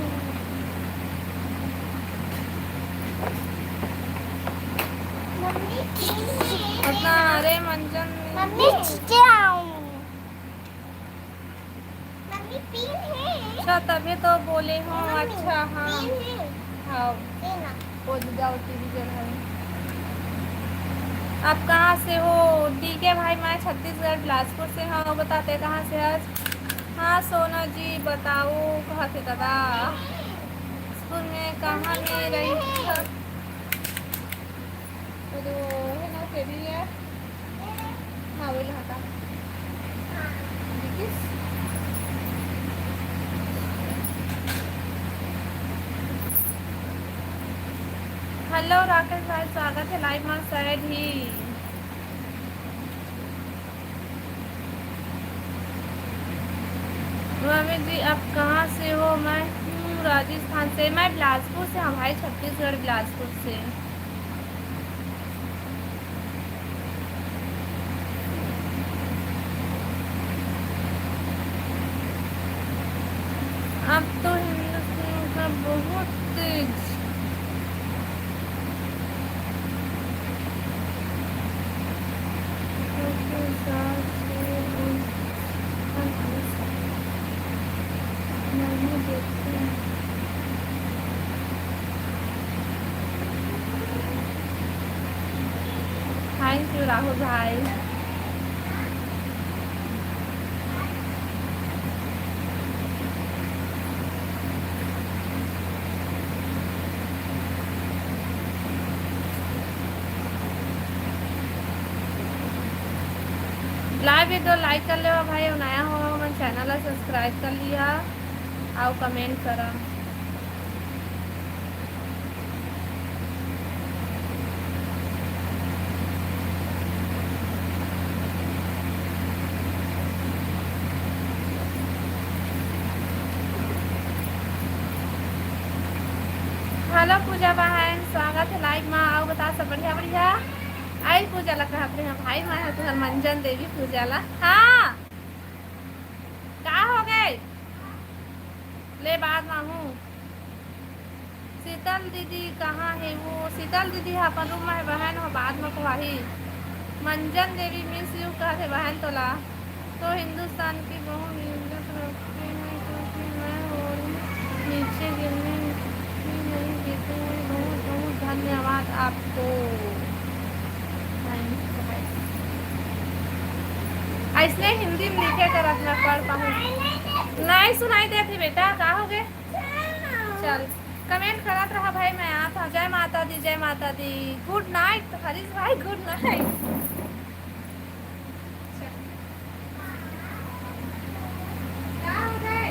Mummy, please। अतना, अरे मंजन। मम्मी, जाओ। मम्मी, पेन है? अच्छा, तभी तो बोले हूँ। मम्मी, अच्छा, हाँ। पेन है? हाँ। पेन आ। वो दीदा, वो टीवी चल रहा है। आप कहाँ से हो? ठीक है भाई, मैं छत्तीसगढ़ बिलासपुर से हूँ। बता, तैं कहाँ से हस? हाँ सोना जी, बताओ, कहाँ थे दादा? स्कूल में कहाँ में रही? वो तो है ना, टेडी है। हाँ, वही लगा था। देखिस? हेलो राकेश भाई, स्वागत है लाइव मा। शायद ही रवि जी, आप कहाँ से हो? मैं हूँ राजस्थान से। मैं बिलासपुर से हूँ भाई, छत्तीसगढ़ बिलासपुर से। अब तो हिंदुस्तान का बहुत तेज। Thank you राहुल भाई। लाइव वीडियो लाइक कर लेवा भाई, अउ नया हो मन चैनल ला सब्सक्राइब कर लिया, अउ कमेंट करा। हेलो पूजा बहन, स्वागत है लाइव मा। अउ बता, सब बढ़िया? बढ़िया। आई पूजा ला कहत रहे भाई, मैं हा तुहर मंजन देवी पूजा ला। हाँ, का हो गए? ले, बाद मा हूँ। शीतल दीदी कहाँ हे? वो शीतल दीदी ह अपन रूम में हे बहन, वो बाद में कहवाही। मंजन देवी miss you कहत हे बहन तोला। तो हिंदुस्तान की बहुत इज्जत रखते हैं, क्योंकि मैं और नीचे गिरने भी नहीं देते हैं। बहुत बहुत धन्यवाद आपको। Thank you भाई। ऐसने हिंदी में लिखे करत मैं पढ़ पाऊँ। नहीं सुनाई देत हे बेटा, का हो गए? चल, कमेंट करत रहा भाई, मैं आत हूँ। जय माता दी, जय माता दी। Good night हरीश भाई, good night। चल। का हो गए?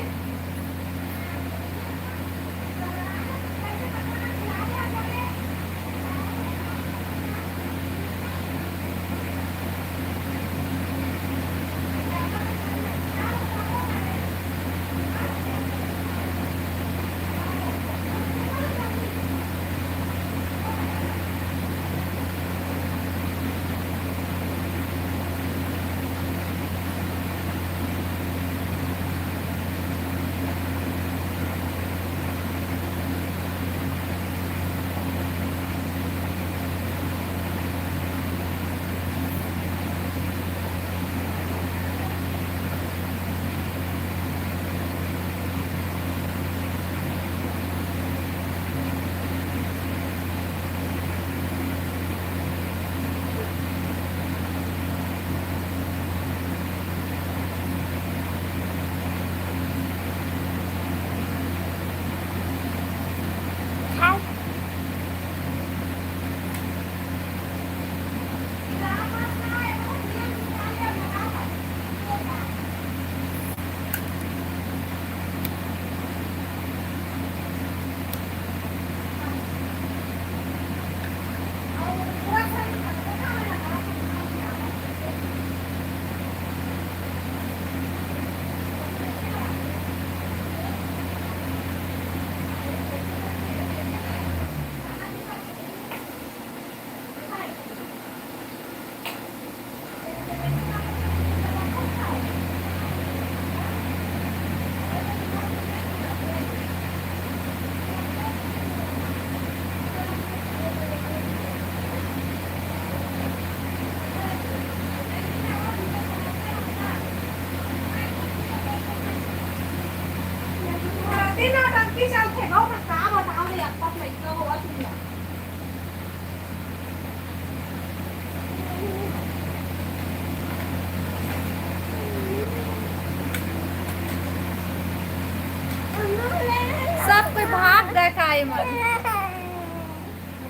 भाग गए खाए मन।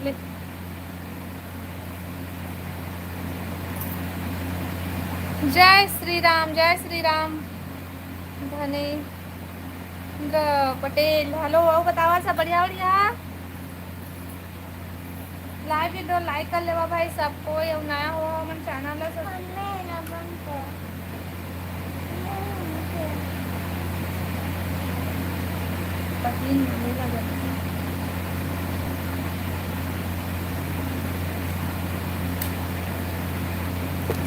ले। जय श्री राम, जय श्री राम। धनेन्द्र पटेल, हेलो, अउ बतावा, सब बढ़िया, बढ़िया? Live video like कर लेवा भाई सब कोई, अउ नया हो हमन channel ला सब।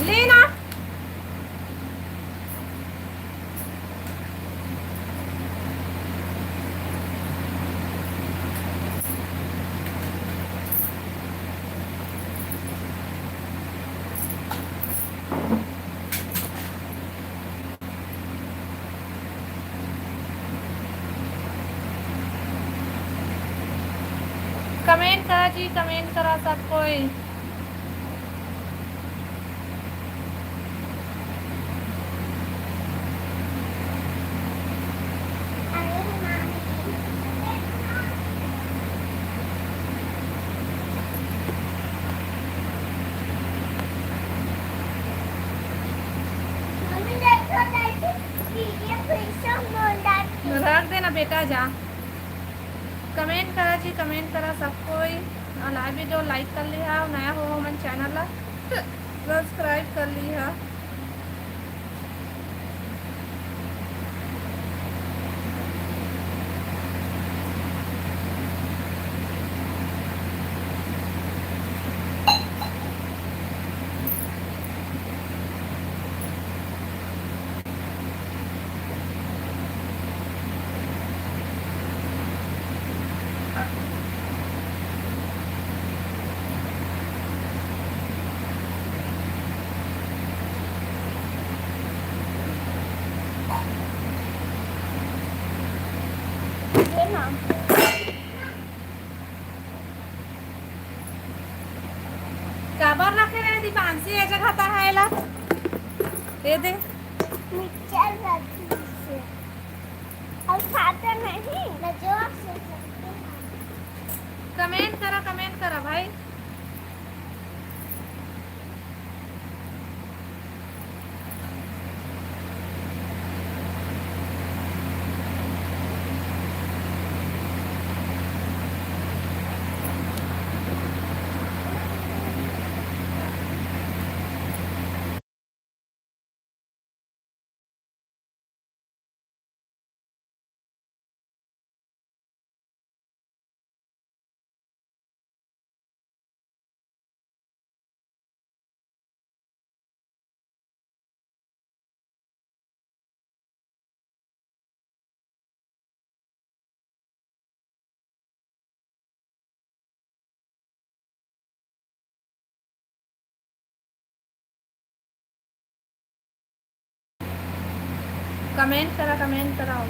लेना। Comment करा जी, comment करा सब कोई। रख देना बेटा, जा। Comment करा जी, comment करा सब कोई। अउ live video like कर लिहा, नया हो हमन channel ला subscribe कर लिहा। काबर रखे रहे दीपांशी, ये जगह ता है ला। दे दे। मिक्सचर रखी से। और खाता नहीं। मैं जोर से करती हूँ। Comment करा, comment करा भाई। Comment करा, comment कराओ।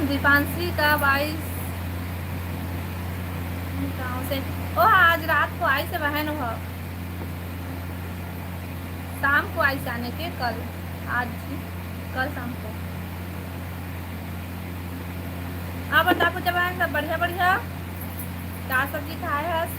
दीपांशी का बाईस गाँव से, ओ हाँ, आज रात को आई से बहन, वो शाम को आई से आने के, कल, आज ही, कल शाम को। आप बता, पूजा बहन, सब बढ़िया, बढ़िया? का सब्जी खाए हस?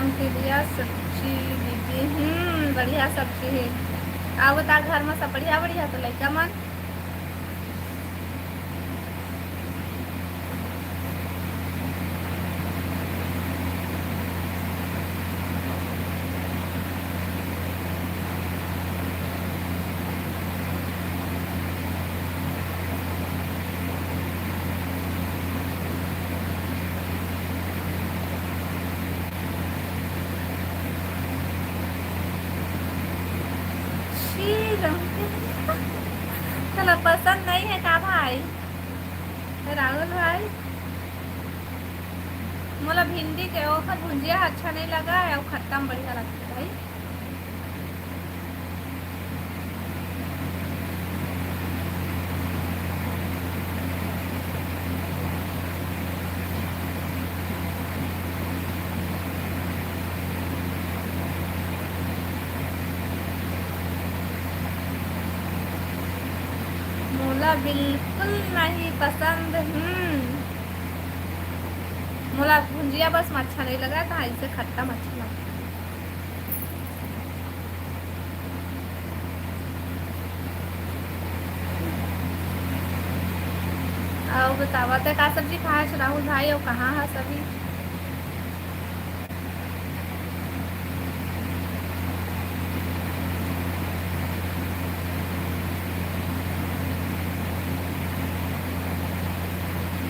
बढ़िया सब्जी दीदी, हम्म, बढ़िया सब्जी हे। अउ बता, घर में सब बढ़िया, बढ़िया तो लइका मन? छी, रंग तोला पसंद नहीं है का भाई? राहुल भाई, मोला भिंडी के ओखर भुंजिया अच्छा नहीं लगा है, अउ खट्टा में बढ़िया लगता भाई। मोला बिल्कुल नहीं पसंद। हम्म, मोला भुंजिया बस में अच्छा नहीं लगा, तो ऐसे खट्टा में अच्छा लगा। अउ बतावा, ते का सब्जी खाए हस राहुल भाई, अउ कहाँ हस अभी?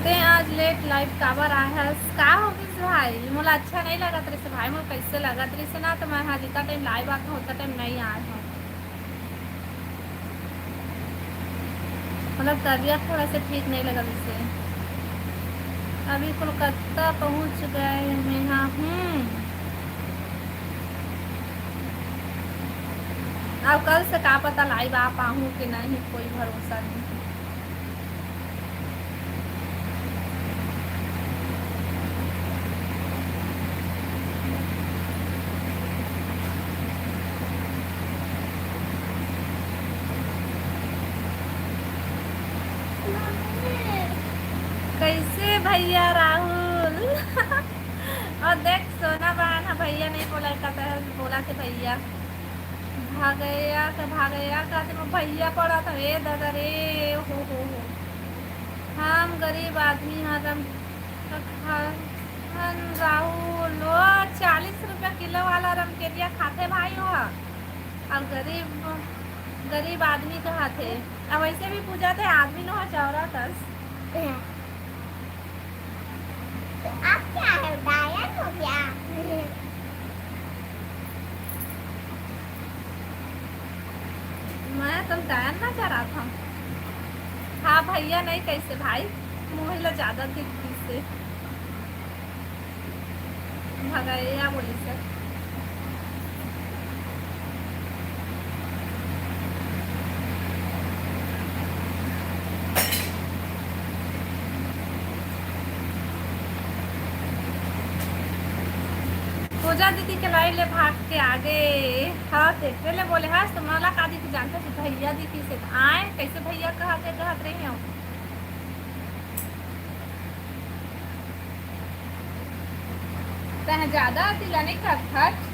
ते आज late live काबर आए हस? का हो गिस भाई? मोला अच्छा नहीं लगत रहिस भाई, मोला कैसे लगत रहिस ना, तो मैं हा जितना time live आत हूँ, उतना time नहीं आए हूँ। मतलब तबीयत थोड़ा सा ठीक नहीं लगा जैसे। अभी कोलकाता पहुंच गए मैं, हाँ। हम्म। अब कल से का पता live आ पाऊँ कि नहीं, कोई भरोसा नहीं। कैसे भैया राहुल? और देख, सोना बहन ह, भैया नहीं बोला, कहता है, बोला थे भैया। भागैया का, भागैया का, ते में भैया पड़ा था, ए दादा रे, हो, हो, हो। हम गरीब आदमी ह, रम-, खान राहुल, वो चालीस रुपया किलो वाला रमकेलिया खाथे भाई हो, अउ गरीब, गरीब आदमी कहाथे। अब वैसे भी पूजा थे, आदमी नो ह चौरा कस। तो अब क्या है, डायन हो गया? मैं तो डायन ना चढ़ा था। हाँ भैया, नहीं कैसे भाई, मुँह ला ज्यादा दिखती से। भगैया बोली से। पूजा दीदी के live ले भाग के आगे। हाँ, तेकरे ले बोले हस, तो मोला का दीदी जानत हस, भैया दीदी से आए, कैसे भैया कहत हे, कहत रही हूँ। तैं ज्यादा अति ला नहीं खात हस।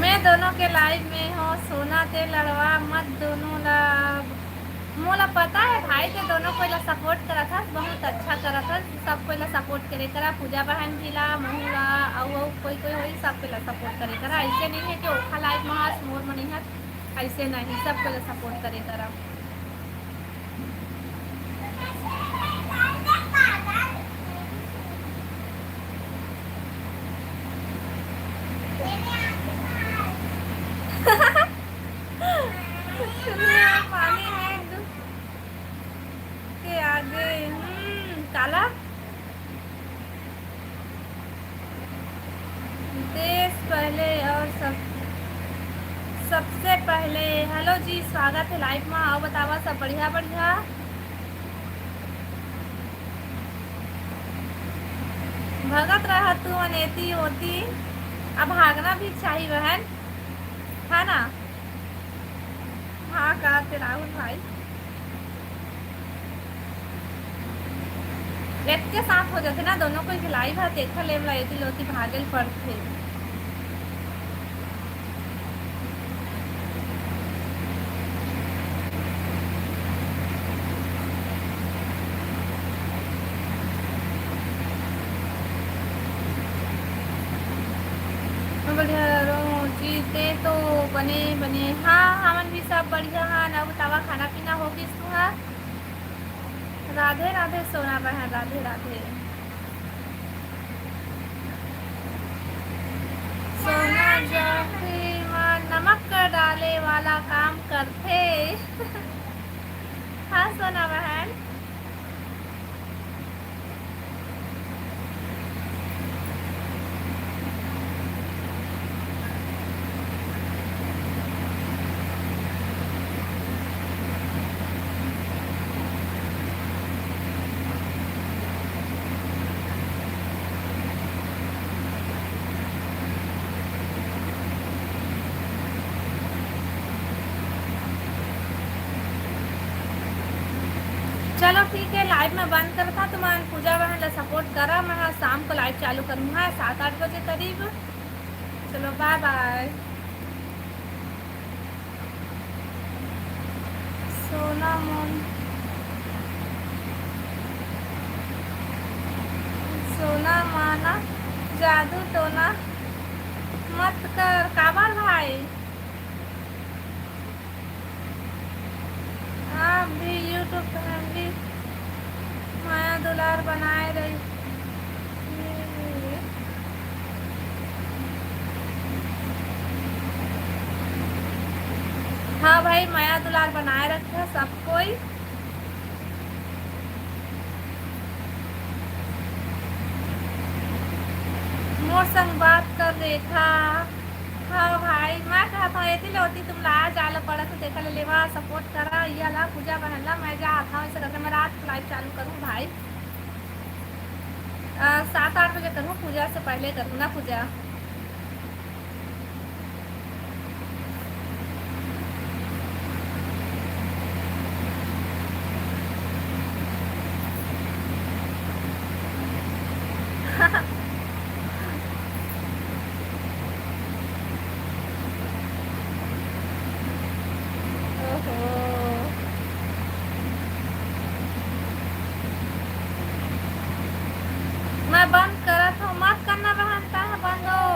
मैं दोनों के live में हो, सोना ते लड़वा मत दोनों ला। मोला पता है भाई, ते दोनों कोई ला support करत हस, बहुत अच्छा करत हस, सब कोई ला support करे करा, पूजा बहन जी ला, महू ला, अउ, अउ कोई कोई होई, सब कोई ला support करे करा। ऐसे नहीं है कि ओखा live में हस, मोर में नहीं हस, ऐसे नहीं, सब कोई ला support करे करा। पानी है दू के आगे, हम्म, काला? देश पहले और सब, सबसे पहले हेलो जी, स्वागत है लाइव मा। अउ बतावा, सब बढ़िया? बढ़िया। भगत रहा तू अनेती ओती, अब भागना भी चाहिए बहन, है ना? हाँ, का ते राहुल भाई, एक के साथ हो जाथे ना, दोनों कोई के लाइव ह, तेखर ले एमला एती ले ओती भागे ल पड़थे। बढ़िया रहूं जी, ते तो बने बने। हाँ, हमन भी सब बढ़िया हन। अउ बतावा, खाना पीना हो गिस तुंहर? राधे राधे सोना बहन, राधे राधे। सोना जॉकी मा नमक डाले वाला काम करथे। हाँ सोना बहन। चलो ठीक है, लाइव में बंद करता, तुमन पूजा बहन ला सपोर्ट करा, मैं हा शाम को लाइव चालू करूँ, हाँ, सात आठ बजे करीब। चलो, बाय बाय। सोना मोन, सोना माना, जादू टोना मत कर। काबर भाई? आप भी YouTube फैमिली मया दुलार बनाए रही। हाँ भाई, मया दुलार बनाए रखा सब कोई। मोर संग बात कर रेखा। हाँ भाई, मैं कहत हूँ, एती ले ओती तुमला आ जाए ला पड़त, तेखर ले लेवा सपोर्ट करा, इया ला पूजा बहन ला, मैं जात हूँ, ऐसे करके मैं रात को लाइव चालू करूँ भाई। अ, सात आठ बजे करूँ, पूजा से पहले करूँ ना पूजा। ओहो। मैं बंद करत हूँ, मत करना बहन, तैं बंद हो।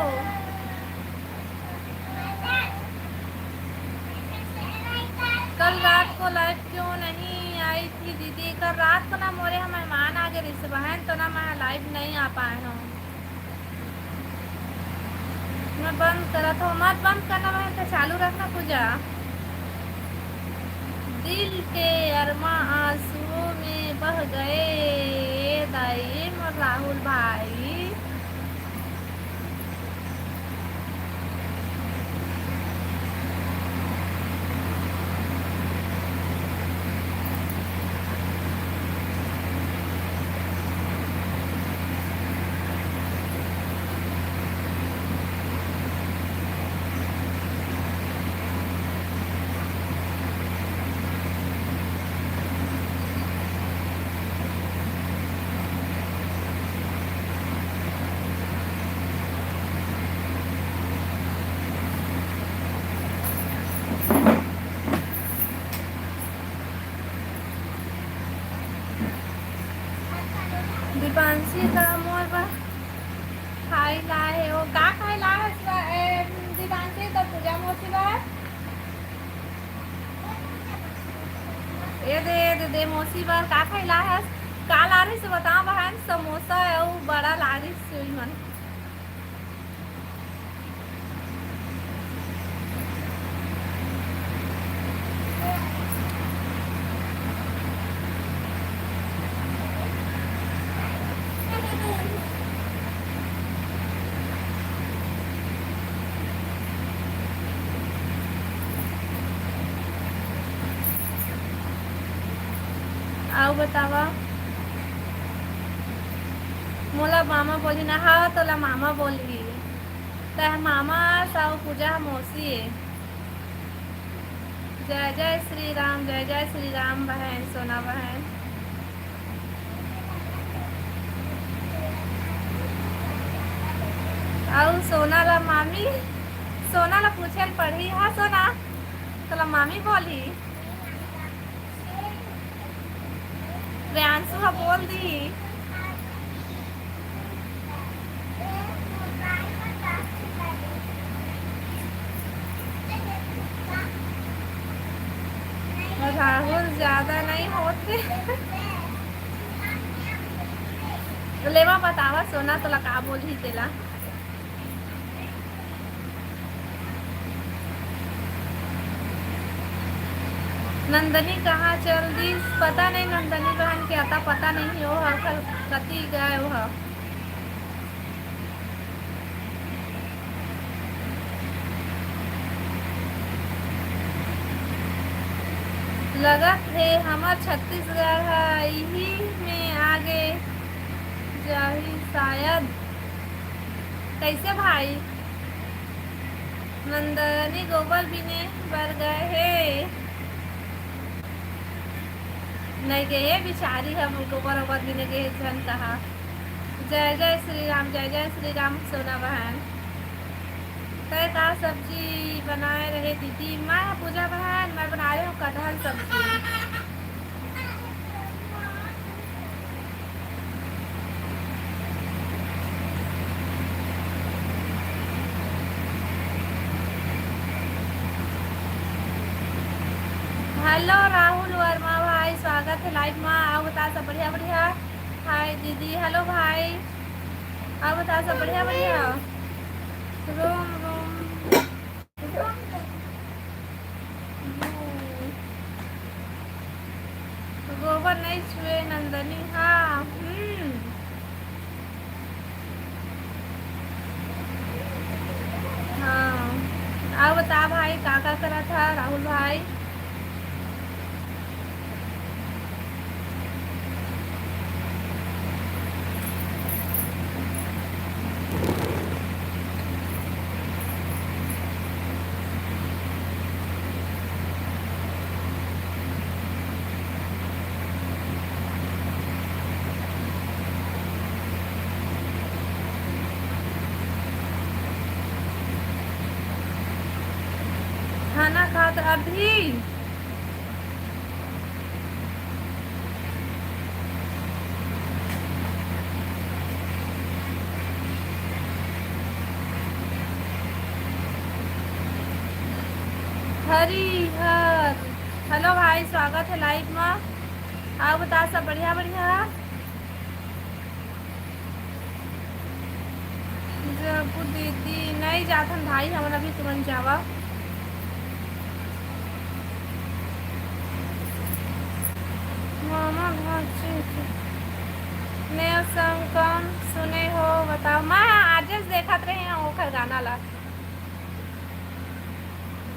कल रात को लाइव क्यों नहीं आई थी दीदी? कल रात को ना मोरे यहाँ मेहमान आ गए रिहिस बहन, तो ना मैं लाइव नहीं आ पाए हूँ। मैं बंद करत हूँ, मत बंद करना बहन, तो चालू रखना पूजा। दिल के अरमा आंसुओं में बह गए, ए दाई, ए मोर राहुल भाई। दीपांशी का मोर बर खाई ला हे। वो का खाई ला हे? ए, दीपांशी तो पूजा मौसी बर। ए दे, ए दे, दे मौसी बर का खाई ला हे? का ला रही से बता बहन, समोसा अउ बड़ा ला रही से मन। बतावा, मोला मामा बोलही ना। हाँ, तोला मामा बोलही। तैं मामा अस, पूजा ह मौसी ए। जय जय श्री राम, जय जय श्री राम बहन, सोना बहन। अउ सोना ला मामी, सोना ला पूछे ल पड़ही। हाँ सोना, तोला मामी बोलही। प्रियांशु ह बोल दी। राहुल ज्यादा नहीं होते। लेवा बतावा सोना, तोला का बोलही तेला। नंदनी कहाँ चल दिस? पता नहीं, नंदनी बहन के अता पता नहीं, ओ ह कति गए ओ ह। लगत हे हमर छत्तीसगढ़ ह इही में आगे जाही शायद। कैसे भाई? नंदनी गोबर बिने बर गए हे। नहीं गए, बिचारी हम गोबर ओबर बिने गए झन कहा। जय जय श्री राम, जय जय श्री राम सोना बहन। तय का सब्जी बनाए रहे दीदी? मैं पूजा बहन, मैं बना रही हूँ कटहल सब्जी। हेलो राहुल वर्मा भाई, स्वागत है लाइव में। आओ बता सब बढ़िया बढ़िया। हाय दीदी, हेलो भाई। आओ बता सब बढ़िया बढ़िया। रोम रोम। गोबर नहीं छुए नंदनी। हाँ, हम्म। हाँ, आओ बता भाई, का का करत हा राहुल भाई? खाना खात अभी। हरिहर, हेलो भाई, स्वागत है लाइव में। आओ बता, सब बढ़िया बढ़िया? जबू दीदी, नहीं जाथन भाई, हमन अभी तुरंत जावा। मामा घर से नेव संग कौन सुने हो बताओ? मैं आजेच देखत रहे हूँ ओखर गाना ला।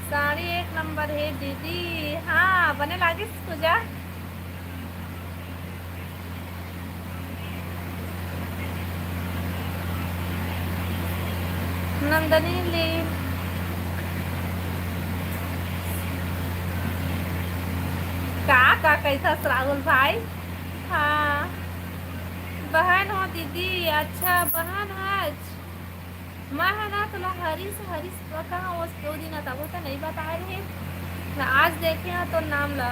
साड़ी एक नंबर है दीदी। हाँ, बने लागिस पूजा। नंदनी ली का, का कहिथस राहुल भाई? हाँ, बहन हो दीदी। अच्छा, बहन हच। मैं ह ना तोला हरीश, हरीश कहाँ, वो दो दिन तब तो नहीं बताए रहे ना, आज देखे हैं तो नाम ला।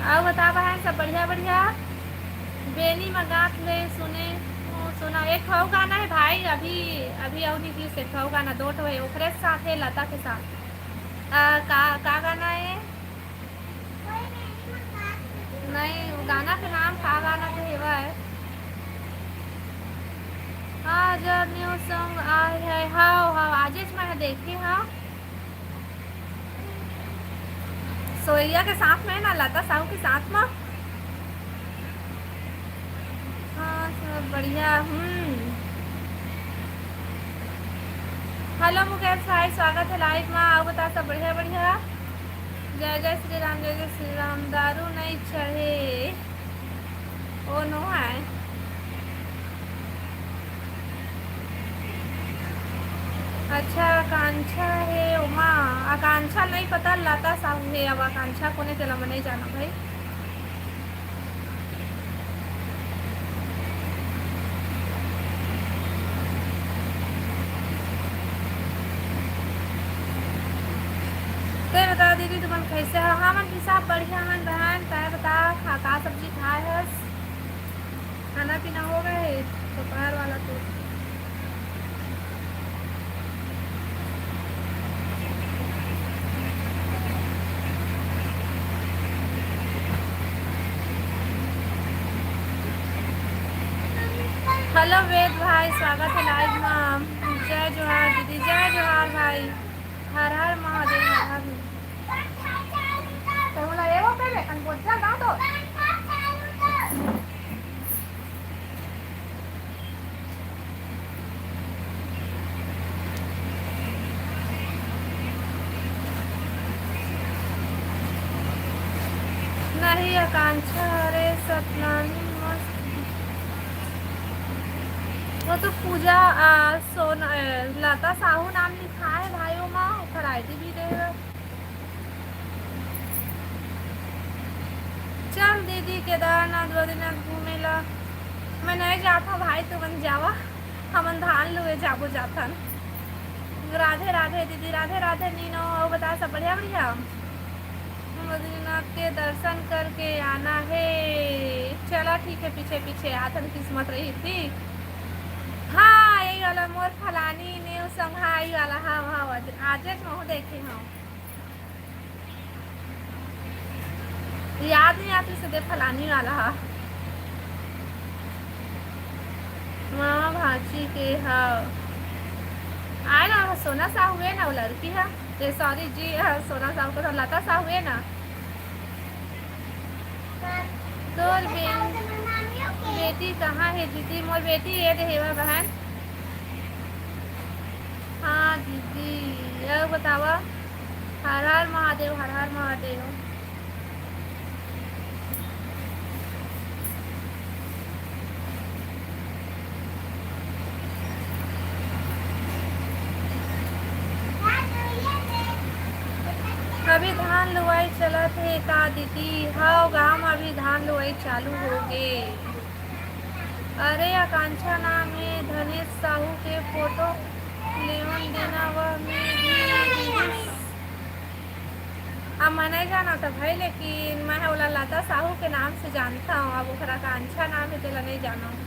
आओ बता बहन, सब बढ़िया बढ़िया? बेनी मगात ले सुने हो सोना, एक ठो गाना है भाई, अभी अभी अउ निकलिस एक ठो गाना, दो ठो है, ओकरे साथ है, लता के साथ। आ, का का गाना है? नहीं, वो गाना के नाम का गाना के हेवय? आज न्यू सॉन्ग आए है। हाँ, हाँ, आजेच मैं देखे हाँ। सोहिया के साथ में ना, लता साहू के साथ में। हाँ, सब बढ़िया। हम्म। हेलो मुकेश भाई, स्वागत है लाइव में। आओ बता, सब बढ़िया बढ़िया? जय जय श्री राम, जय जय श्री राम। दारू नहीं चढ़े, ओ नो है। अच्छा, आकांक्षा है ओमा। आकांक्षा नहीं पता, लता साहू है। अब आकांक्षा कोने, तेला मैं नहीं जाना भाई। ते बता दीदी, तुमन कैसे हो? हमन भी सब बढ़िया हन बहन। तै बता, खा, का सब्जी खाए हस? खाना पीना हो गए दोपहर वाला तो? हेलो वेद भाई, स्वागत है लाइव में। जय जोहार दीदी, जय जोहार भाई। हर हर महादेव, हर हर। तो बोला, "ए, वो पे ले, कन बोल, चल, गाँव तो।" नहीं आकांक्षा, अरे सतनामी मस्त। वो तो पूजा, आ, सोना, ए, लता साहू नाम लिखा है भाई, ओमा ओकर आईडी भी दे। चल दीदी केदारनाथ बद्रीनाथ घूमे ला। मैं नहीं जात हूँ भाई, तुमन जावा, हमन धान लुए जाबो जाथन। राधे राधे दीदी, राधे राधे नीनो। और बता, सब बढ़िया बढ़िया? बद्रीनाथ के दर्शन करके आना है। चला ठीक है, पीछे पीछे आथन, किस्मत रही थी। हाँ, यही वाला मोर फलानी ने संघाई वाला। हाँ हाँ, आज आज महू देखे हूँ। याद नहीं आती से दे फलानी वाला हा। मामा भांची के हा। आए ना, सोना साहू है ना, वो लड़की है। ये सॉरी जी, हाँ, सोना साहू को तो लता साहू है ना। तोर बे-, बेटी कहाँ है दीदी? मोर बेटी ये दे हेवा बहन। हाँ दीदी, अउ बतावा। हर हर महादेव, हर हर महादेव। अभी धान लुवाई चलत हे का दीदी? हव, गांव म अभी धान लुवाई चालू होगे। अरे आकांक्षा नाम हे धनेश साहू के फोटो लेवन देना, वह में भी रिहिस। अब मैं नहीं जानत भाई, लेकिन मैं ह ओला लता साहू के नाम से जानता हूँ। अब ओकर आकांक्षा नाम हे, तेला नहीं जानव।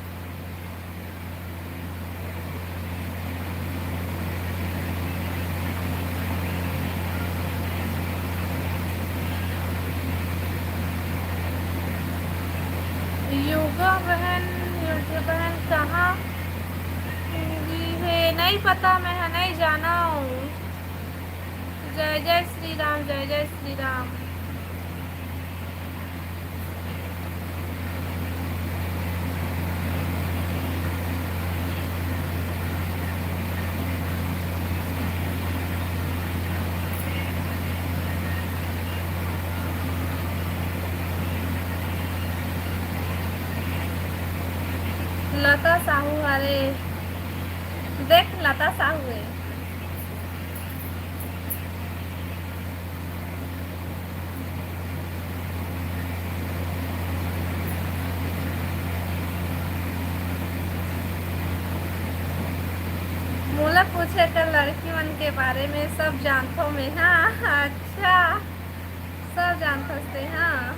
योगा बहन, योगा बहन कहाँ गे हे? नहीं पता, मैं ह नहीं जानव। जय जय श्री राम, जय जय श्री राम। लता साहू, अरे देख, लता साहू है। मोला पूछे कर लड़की मन के बारे में सब जानथो मैं। हाँ, अच्छा, सब जानथस ते, हाँ।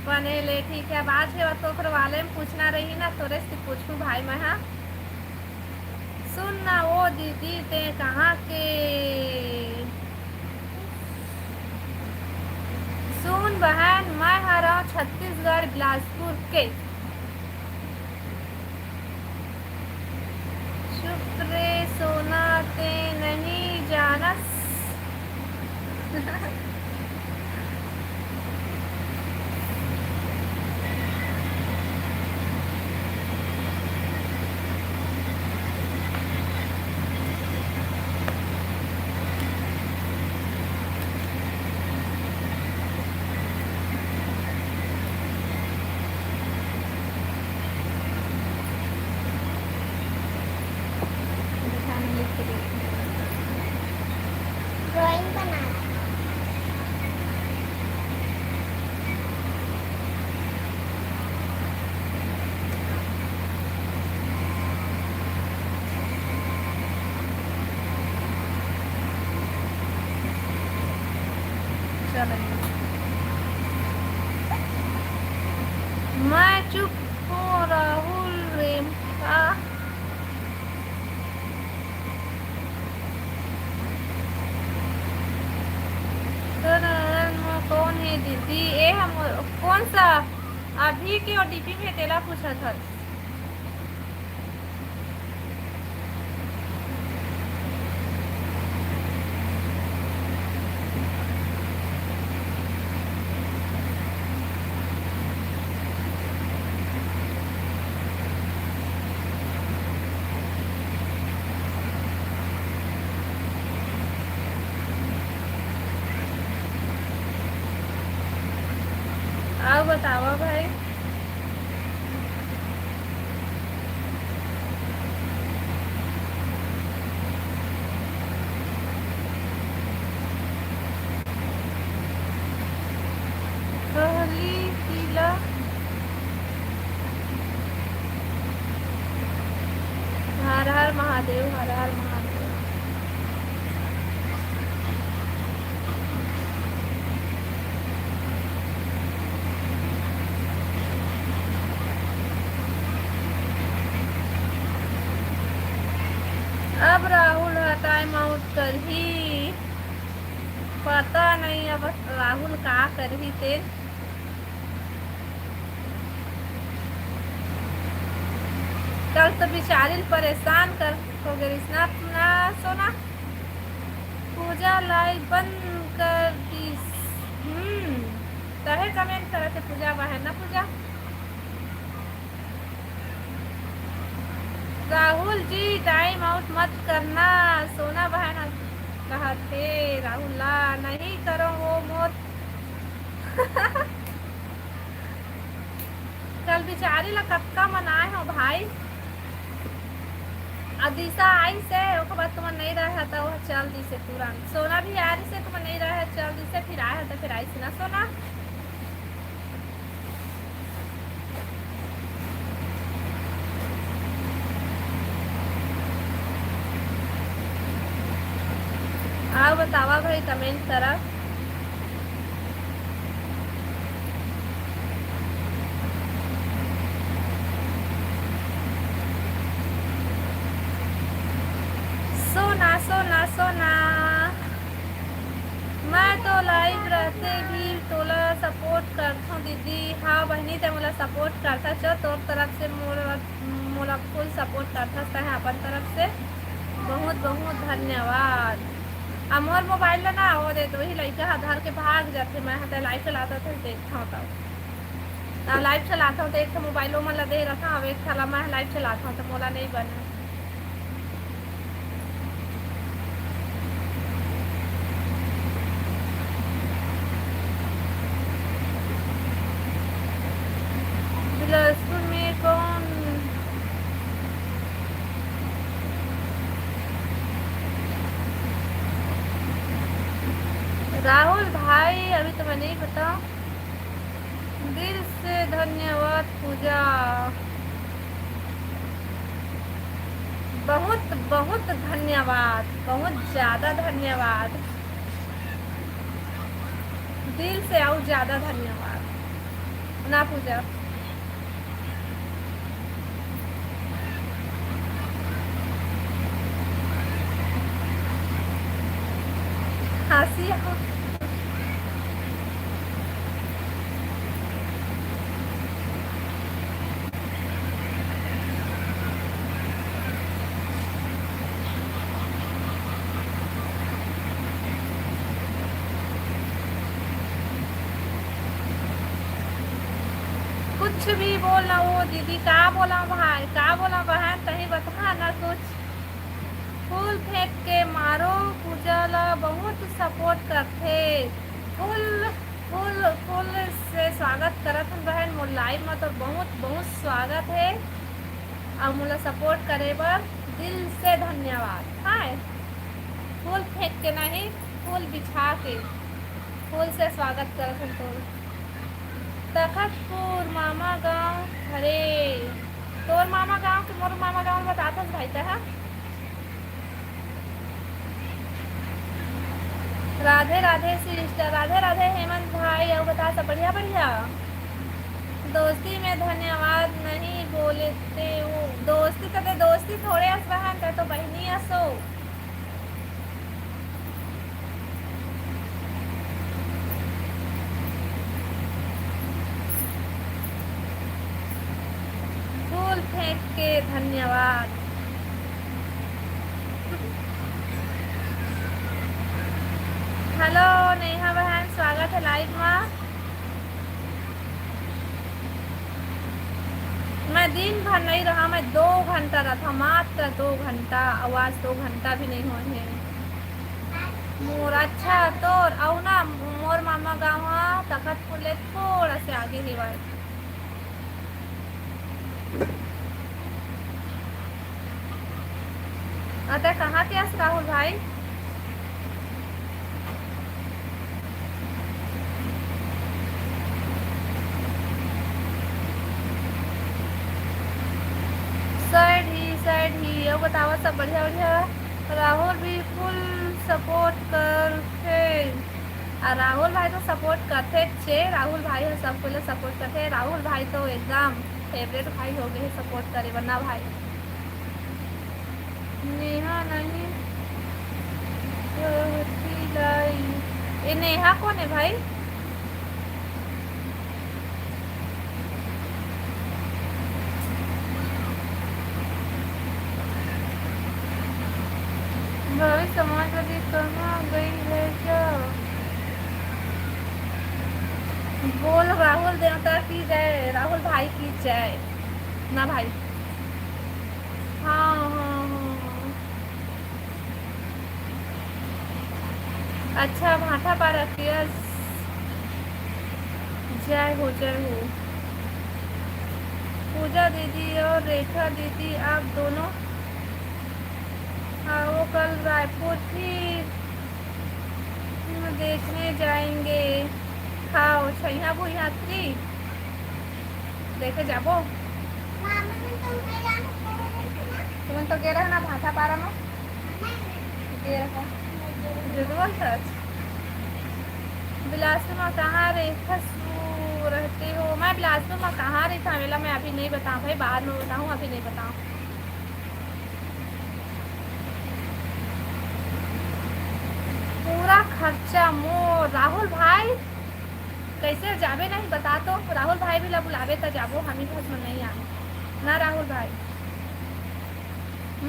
अपन ए ले ठीक है, बात है, तो ओकर वाले में पूछना रही ना, तोरे से पूछूं भाई मैं, हाँ। सुन ना वो दीदी, ते कहाँ के? सुन बहन, मैं हरव छत्तीसगढ़ बिलासपुर के। चुप रे सोना, ते नहीं जानस। ड्राइंग बना रहा हूँ। चलो। मैं चुप हूँ राहुल रेमका। तो नंदन मोर कौन है दीदी? ए हम कौन सा अभी के और डीपी में तेला पूछत हस? अउ बतावा भाई। कहली किला। हर हर महादेव, हर हर महादेव। अब राहुल ह टाइम आउट करही, पता नहीं अब राहुल का करही तेन। कल तो बिचारी ल परेशान कर हो गे रिस ना, ना सोना। पूजा लाइव बंद कर दिस। हम्म, तहे कमेंट करत हे पूजा बहन ना पूजा। राहुल जी टाइम आउट मत करना, सोना बहन ह कहत हे राहुल ला, नहीं करो वो मोर। कल बिचारी ला कतका मनाए हो भाई। अदिशा आइस हे, ओकर बाद तुमन नहीं रहे त ओह चल दिस हे तुरंत। सोना भी आ रिस हे, तुमन नहीं रहे चल दिस हे, फिर आए हे त फिर आइस ना सोना। अउ बतावा भाई, कमेंट करा। सोना, सोना, सोना। मैं तो लाइव रहते भी तोला सपोर्ट करथों दीदी। हाँ बहिनी, ते मोला सपोर्ट करथा, चो तोर तरफ से मोर, मोला फुल सपोर्ट करथस तहे अपन तरफ से। बहुत बहुत धन्यवाद। आ मोर मोबाइल ला ना, वो दे, वही लइका ह धर के भाग जाथे। मैं ह ते लाइव चलाथों त देखथों तब। त लाइव चलाथों त एक ठो मोबाइल ओमन ला दे रथों, अब एक ठा ला मैं लाइव चलाथों त मोला नहीं बने। बिलासपुर में कौन? राहुल भाई, अभी तो मैं नहीं बताऊँ। दिल से धन्यवाद पूजा, बहुत बहुत धन्यवाद, बहुत ज्यादा धन्यवाद, दिल से और ज्यादा धन्यवाद ना पूजा। हंसी। कुछ भी बोल ना वो दीदी, का बोला भाई, का बोला बहन, तही बता ना कुछ। फूल फेंक के मारो, पूजा ला बहुत सपोर्ट करथे। फुल फुल फुल से स्वागत करत हन बहन मोर लाइव में, तो बहुत बहुत स्वागत है। अउ मोला सपोर्ट करे बर दिल से धन्यवाद। हाय, फूल फेंक के नहीं, फूल बिछा के, फूल से स्वागत करत हन तोर। तखतपुर मामा गांव हरे। तोर मामा गांव के मोर मामा गांव बताथस भाई तैं हा। राधे राधे सिस्टर, राधे राधे हेमंत भाई, अउ बता सब बढ़िया बढ़िया। दोस्ती में धन्यवाद नहीं बोलते वो, दोस्ती तो दे, दोस्ती थोड़े अस बहन, तै तो बहिनी असो। फूल फेंक के धन्यवाद। हेलो नेहा बहन, स्वागत है लाइव मा। मैं दिन भर नहीं रहा, मैं दो घंटा रहा था, मात्र दो घंटा, आवाज दो घंटा भी नहीं हुए हैं। मोर अच्छा तोर अउ ना, मोर मामा गांव हा तखतपुर ले थोड़ा से आगे हेवय। अतः कहाँ के अस राहुल भाई? सैड ही, सैड ही। अउ बतावा सब बढ़िया, बढ़िया। राहुल भी फुल सपोर्ट करथे। आ राहुल भाई तो सपोर्ट करथे चे, राहुल भाई ह सबको ले सपोर्ट करथे। राहुल भाई तो एकदम फेवरेट भाई हो गए सपोर्ट करे बर ना भाई। नेहा नहीं रहती लाई। ए नेहा कौन है भाई? भाभी समाजवादी कहाँ गई है क्या? बोल राहुल देवता की जय, राहुल भाई की जय। ना भाई। हाँ, हाँ, हाँ, हाँ। अच्छा, भाठा पारा किया। जय हो, जय हो। पूजा दीदी और रेखा दीदी, आप दोनों आओ कल रायपुर, फिर हम देखने जाएंगे। खाओ छैया भुइयात्री। देखे जाबो। तुमन तो गे रहे ना भाठा पारा में? गे रहे। झूठ बोलथस। बिलासपुर में कहाँ रहते हो? मैं बिलासपुर में कहाँ रहता हूँ, मैं अभी नहीं बताऊँ भाई, बाद में बताऊँ, अभी नहीं बताऊँ। पूरा खर्चा मोर। राहुल भाई, कैसे जाबे नहीं बता तो? राहुल भाई भी ला बुलाबे त जाबो, हम ही घर में नहीं आए ना राहुल भाई।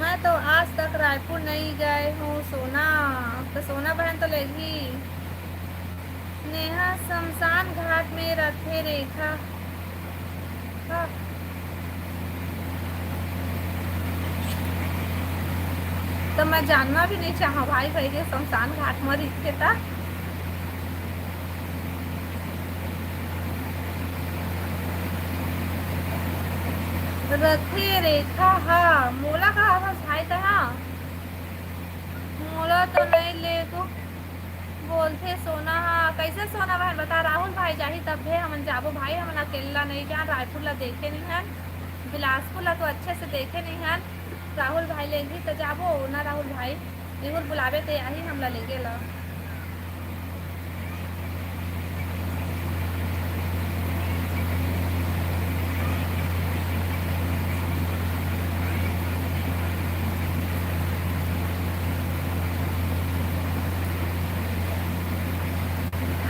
मैं तो आज तक रायपुर नहीं गए हूँ सोना, तो सोना बहन तो लेगी। नेहा शमशान घाट में रथे रेखा। हाँ। तो मैं जानना भी नहीं चाहा भाई, भाई के शमशान घाट में रखे था। रथे रेखा हा, मोला कहा था भाई तहा? मोला तो नहीं ले तो। बोलथे सोना हा, कैसे सोना बहन बता, राहुल भाई जाही तब भी हमन जाबो भाई, हमन अकेला नहीं जान, रायपुर ला देखे नहीं हन, बिलासपुर ला तो अच्छे से देखे नहीं हन, राहुल भाई ले भी तो जाबो ना राहुल भाई, इहुर बुलावे ते आही हमला लेगे ला।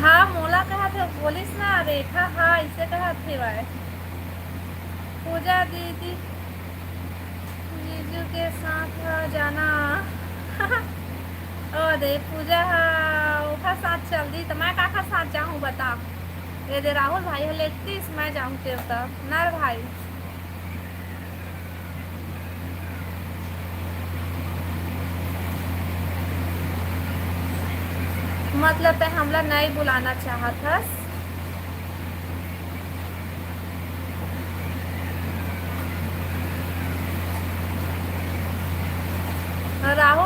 हाँ, मोला कहत हे, बोलिस ना, रेखा, हाँ, इसे कहत हे भाई। पूजा दीदी, जीजू के साथ ह जाना। ओ दे, पूजा ह ओखर साथ चल दी, त मैं काखर साथ जाहूँ, बता? ए दे, राहुल भाई ह लेगतीस, मैं जाहूँ तेर त, ना रे भाई? मतलब, तै हमला नइ बुलाना चाहत हस?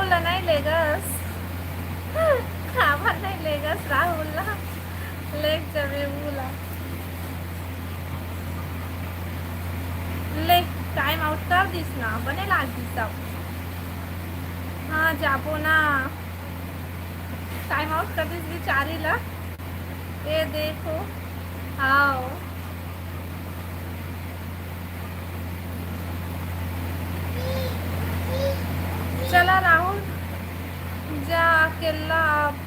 ला नहीं लेगस। काबर नहीं लेगस राहुल ला? लेग जाबे ऊ ला। ले, टाइम आउट कर दिस ना, बने लाग दिस अब। हाँ, जाबो ना। टाइम आउट कर दिस बेचारी ला। ये देखो, आओ। चला राहुल, जा अकेला अब।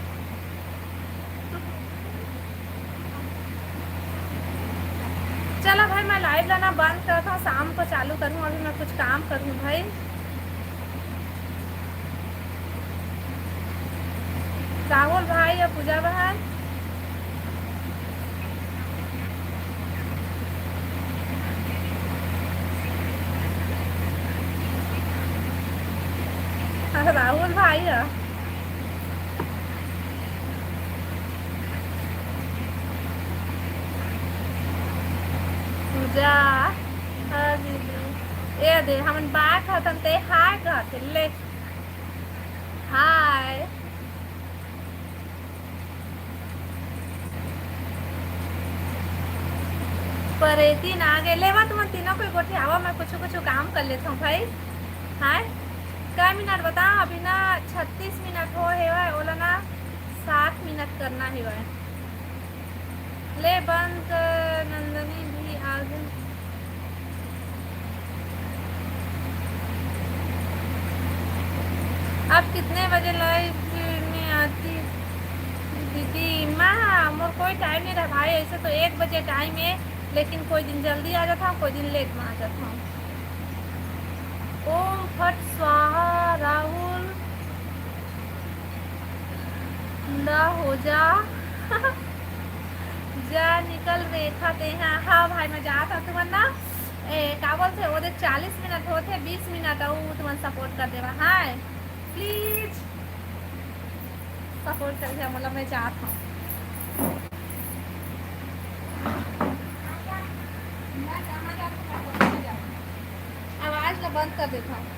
चला भाई, मैं लाइव ला ना बंद करत हूँ, शाम को चालू करूँ, अभी मैं कुछ काम करूँ भाई। राहुल भाई या पूजा बहन। राहुल भाई है। पूजा, हाँ दीदी। ए दे, हमन बाय कहथन ते हाय कहथे, ले। हाय। परेती ना आगे, लेवा तुमन तीनों कोई गोठियावा, मैं कुछ कुछ काम कर लेता हूँ भाई। हाय, कै मिनट बता, अभी ना छत्तीस मिनट हो हेवय, ओला ना सात मिनट करना हेवय। ले बंद कर, नंदनी भी आ गई। आप कितने बजे लाइव में आती दीदी? माँ, मोर कोई टाइम नहीं रहा भाई, ऐसे तो एक बजे टाइम है, लेकिन कोई दिन जल्दी आ जाता हूँ, कोई दिन लेट में आ जाता हूँ। ओम फट स्वाहा राहुल। ना हो जा। जा निकल रेखा ते। हाँ, हाँ भाई, मैं जात हूँ तुमन ना। ए, का बोलते, वो दे चालीस मिनट होते, बीस मिनट अउ तुमन सपोर्ट कर देवा। हाय, प्लीज सपोर्ट कर दे, मतलब मैं जात हूँ। मैं जहाँ जात हूँ, मैं वहाँ जात हूँ। आवाज ला बंद कर देता हूँ।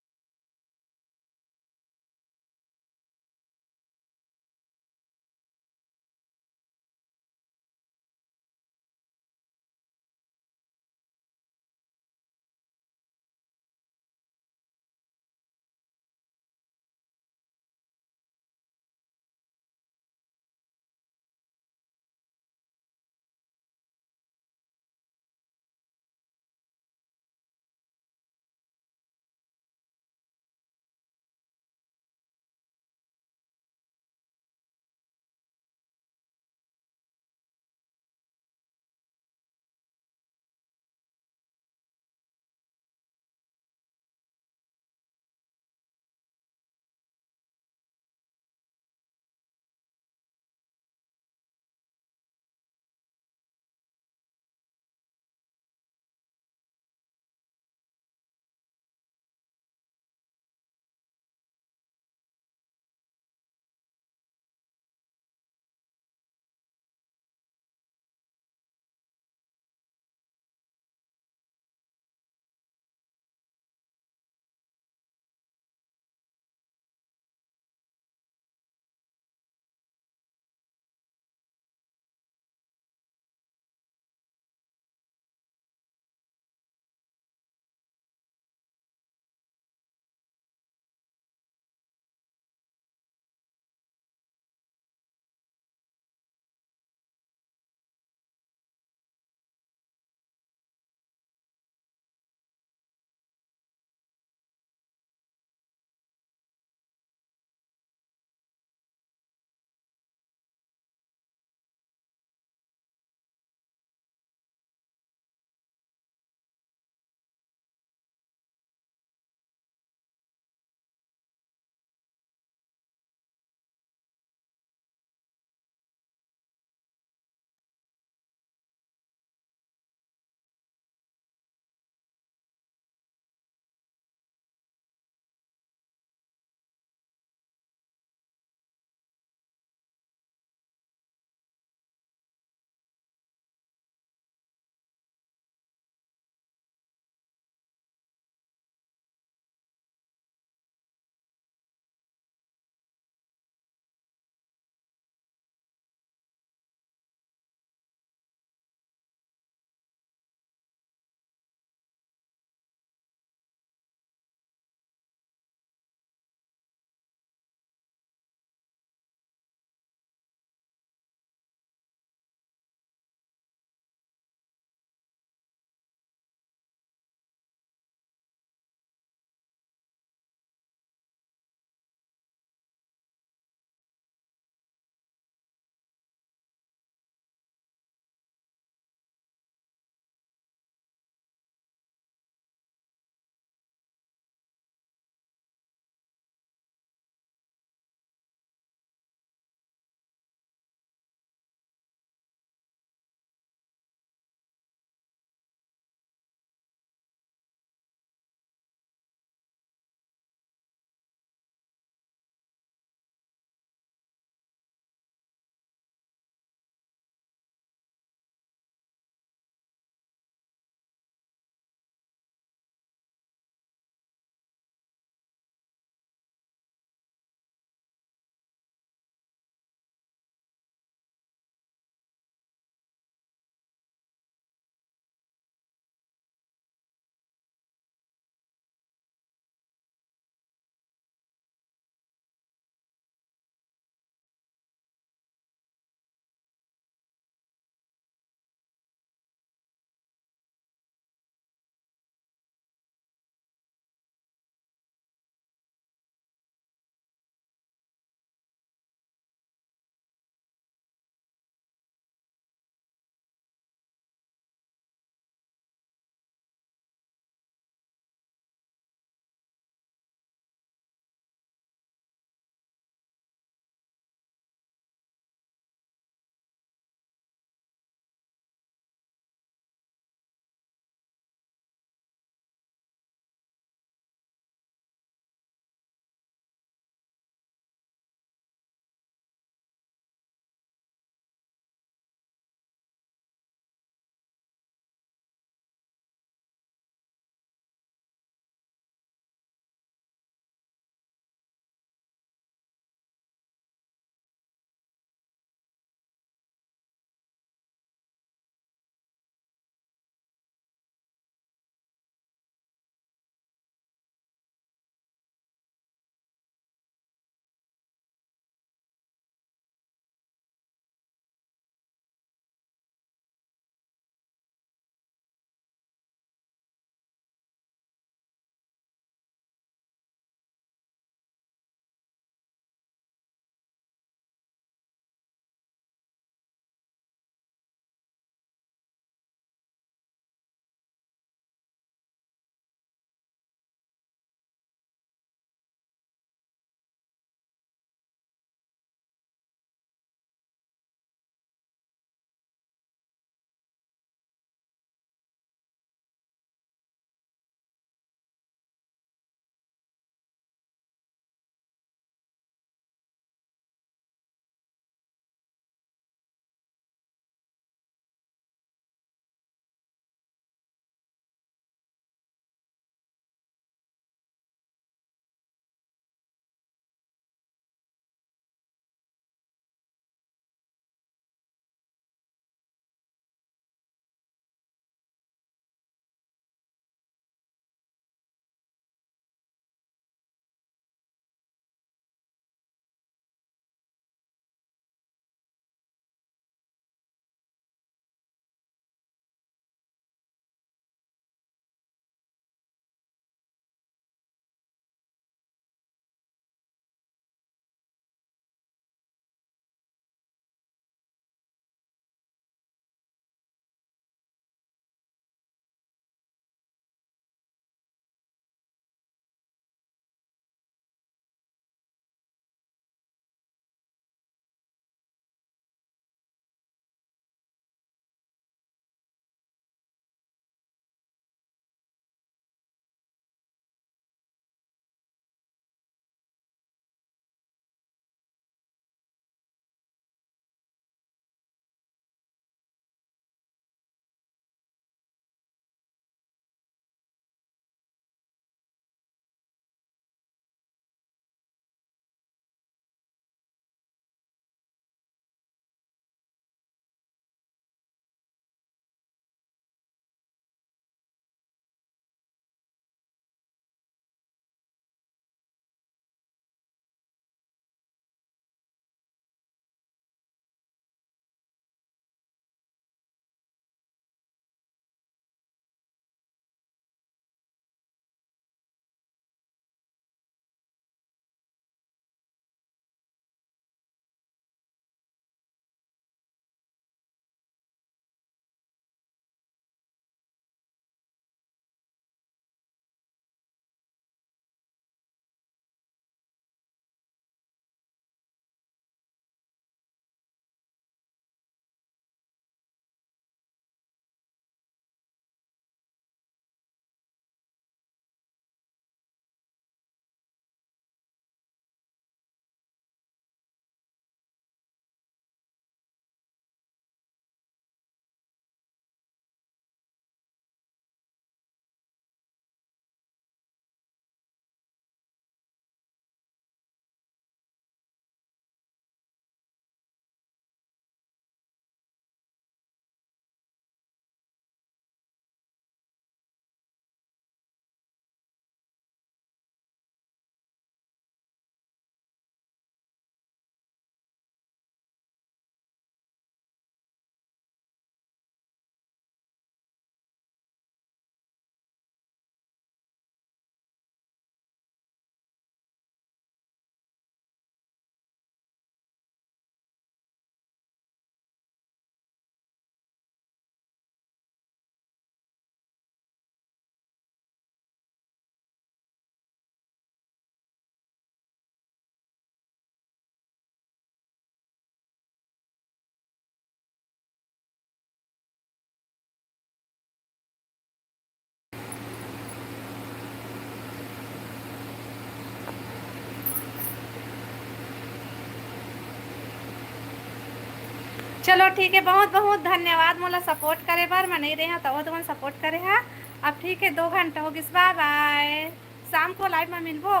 चलो ठीक है, बहुत बहुत धन्यवाद मोला सपोर्ट करे बर। मैं नहीं रहे हूँ तो वो तुमन सपोर्ट करे हा। अब ठीक है, दो घंटा हो गिस, बाय बाय। शाम को लाइव में मिलबो।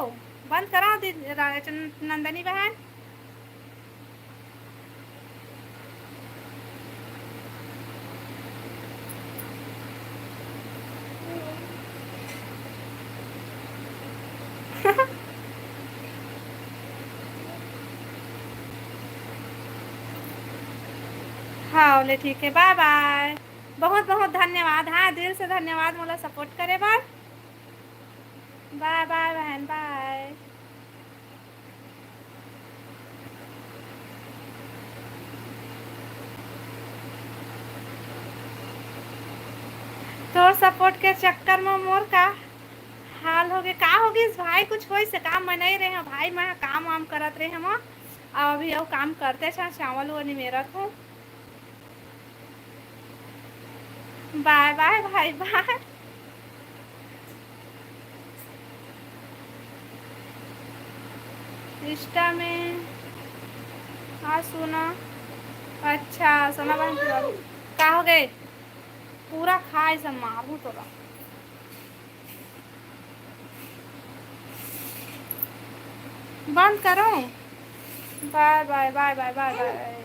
बंद करा दी रा-, चन-, नंदनी बहन। हाँ, ले ठीक है, बाय बाय। बहुत बहुत धन्यवाद, हाँ, दिल से धन्यवाद मोला सपोर्ट करे बर। बाय बाय बहन, बाय। तोर सपोर्ट के चक्कर में मोर का हाल हो गए, का हो गइस भाई? कुछ होइस का? मैं नहीं रहे हूँ भाई, मैं काम वाम करत रहे हूँ। अब अभी वो काम करते छा, चावल वो निमेरत हूँ। बाय बाय भाई, बाय। इंस्टा में। हाँ, सोना। अच्छा, सोना बहन, पूरा का हो गए? पूरा खाए सब मारू तोरा। बंद करो। बाय बाय, बाय बाय, बाय बाय।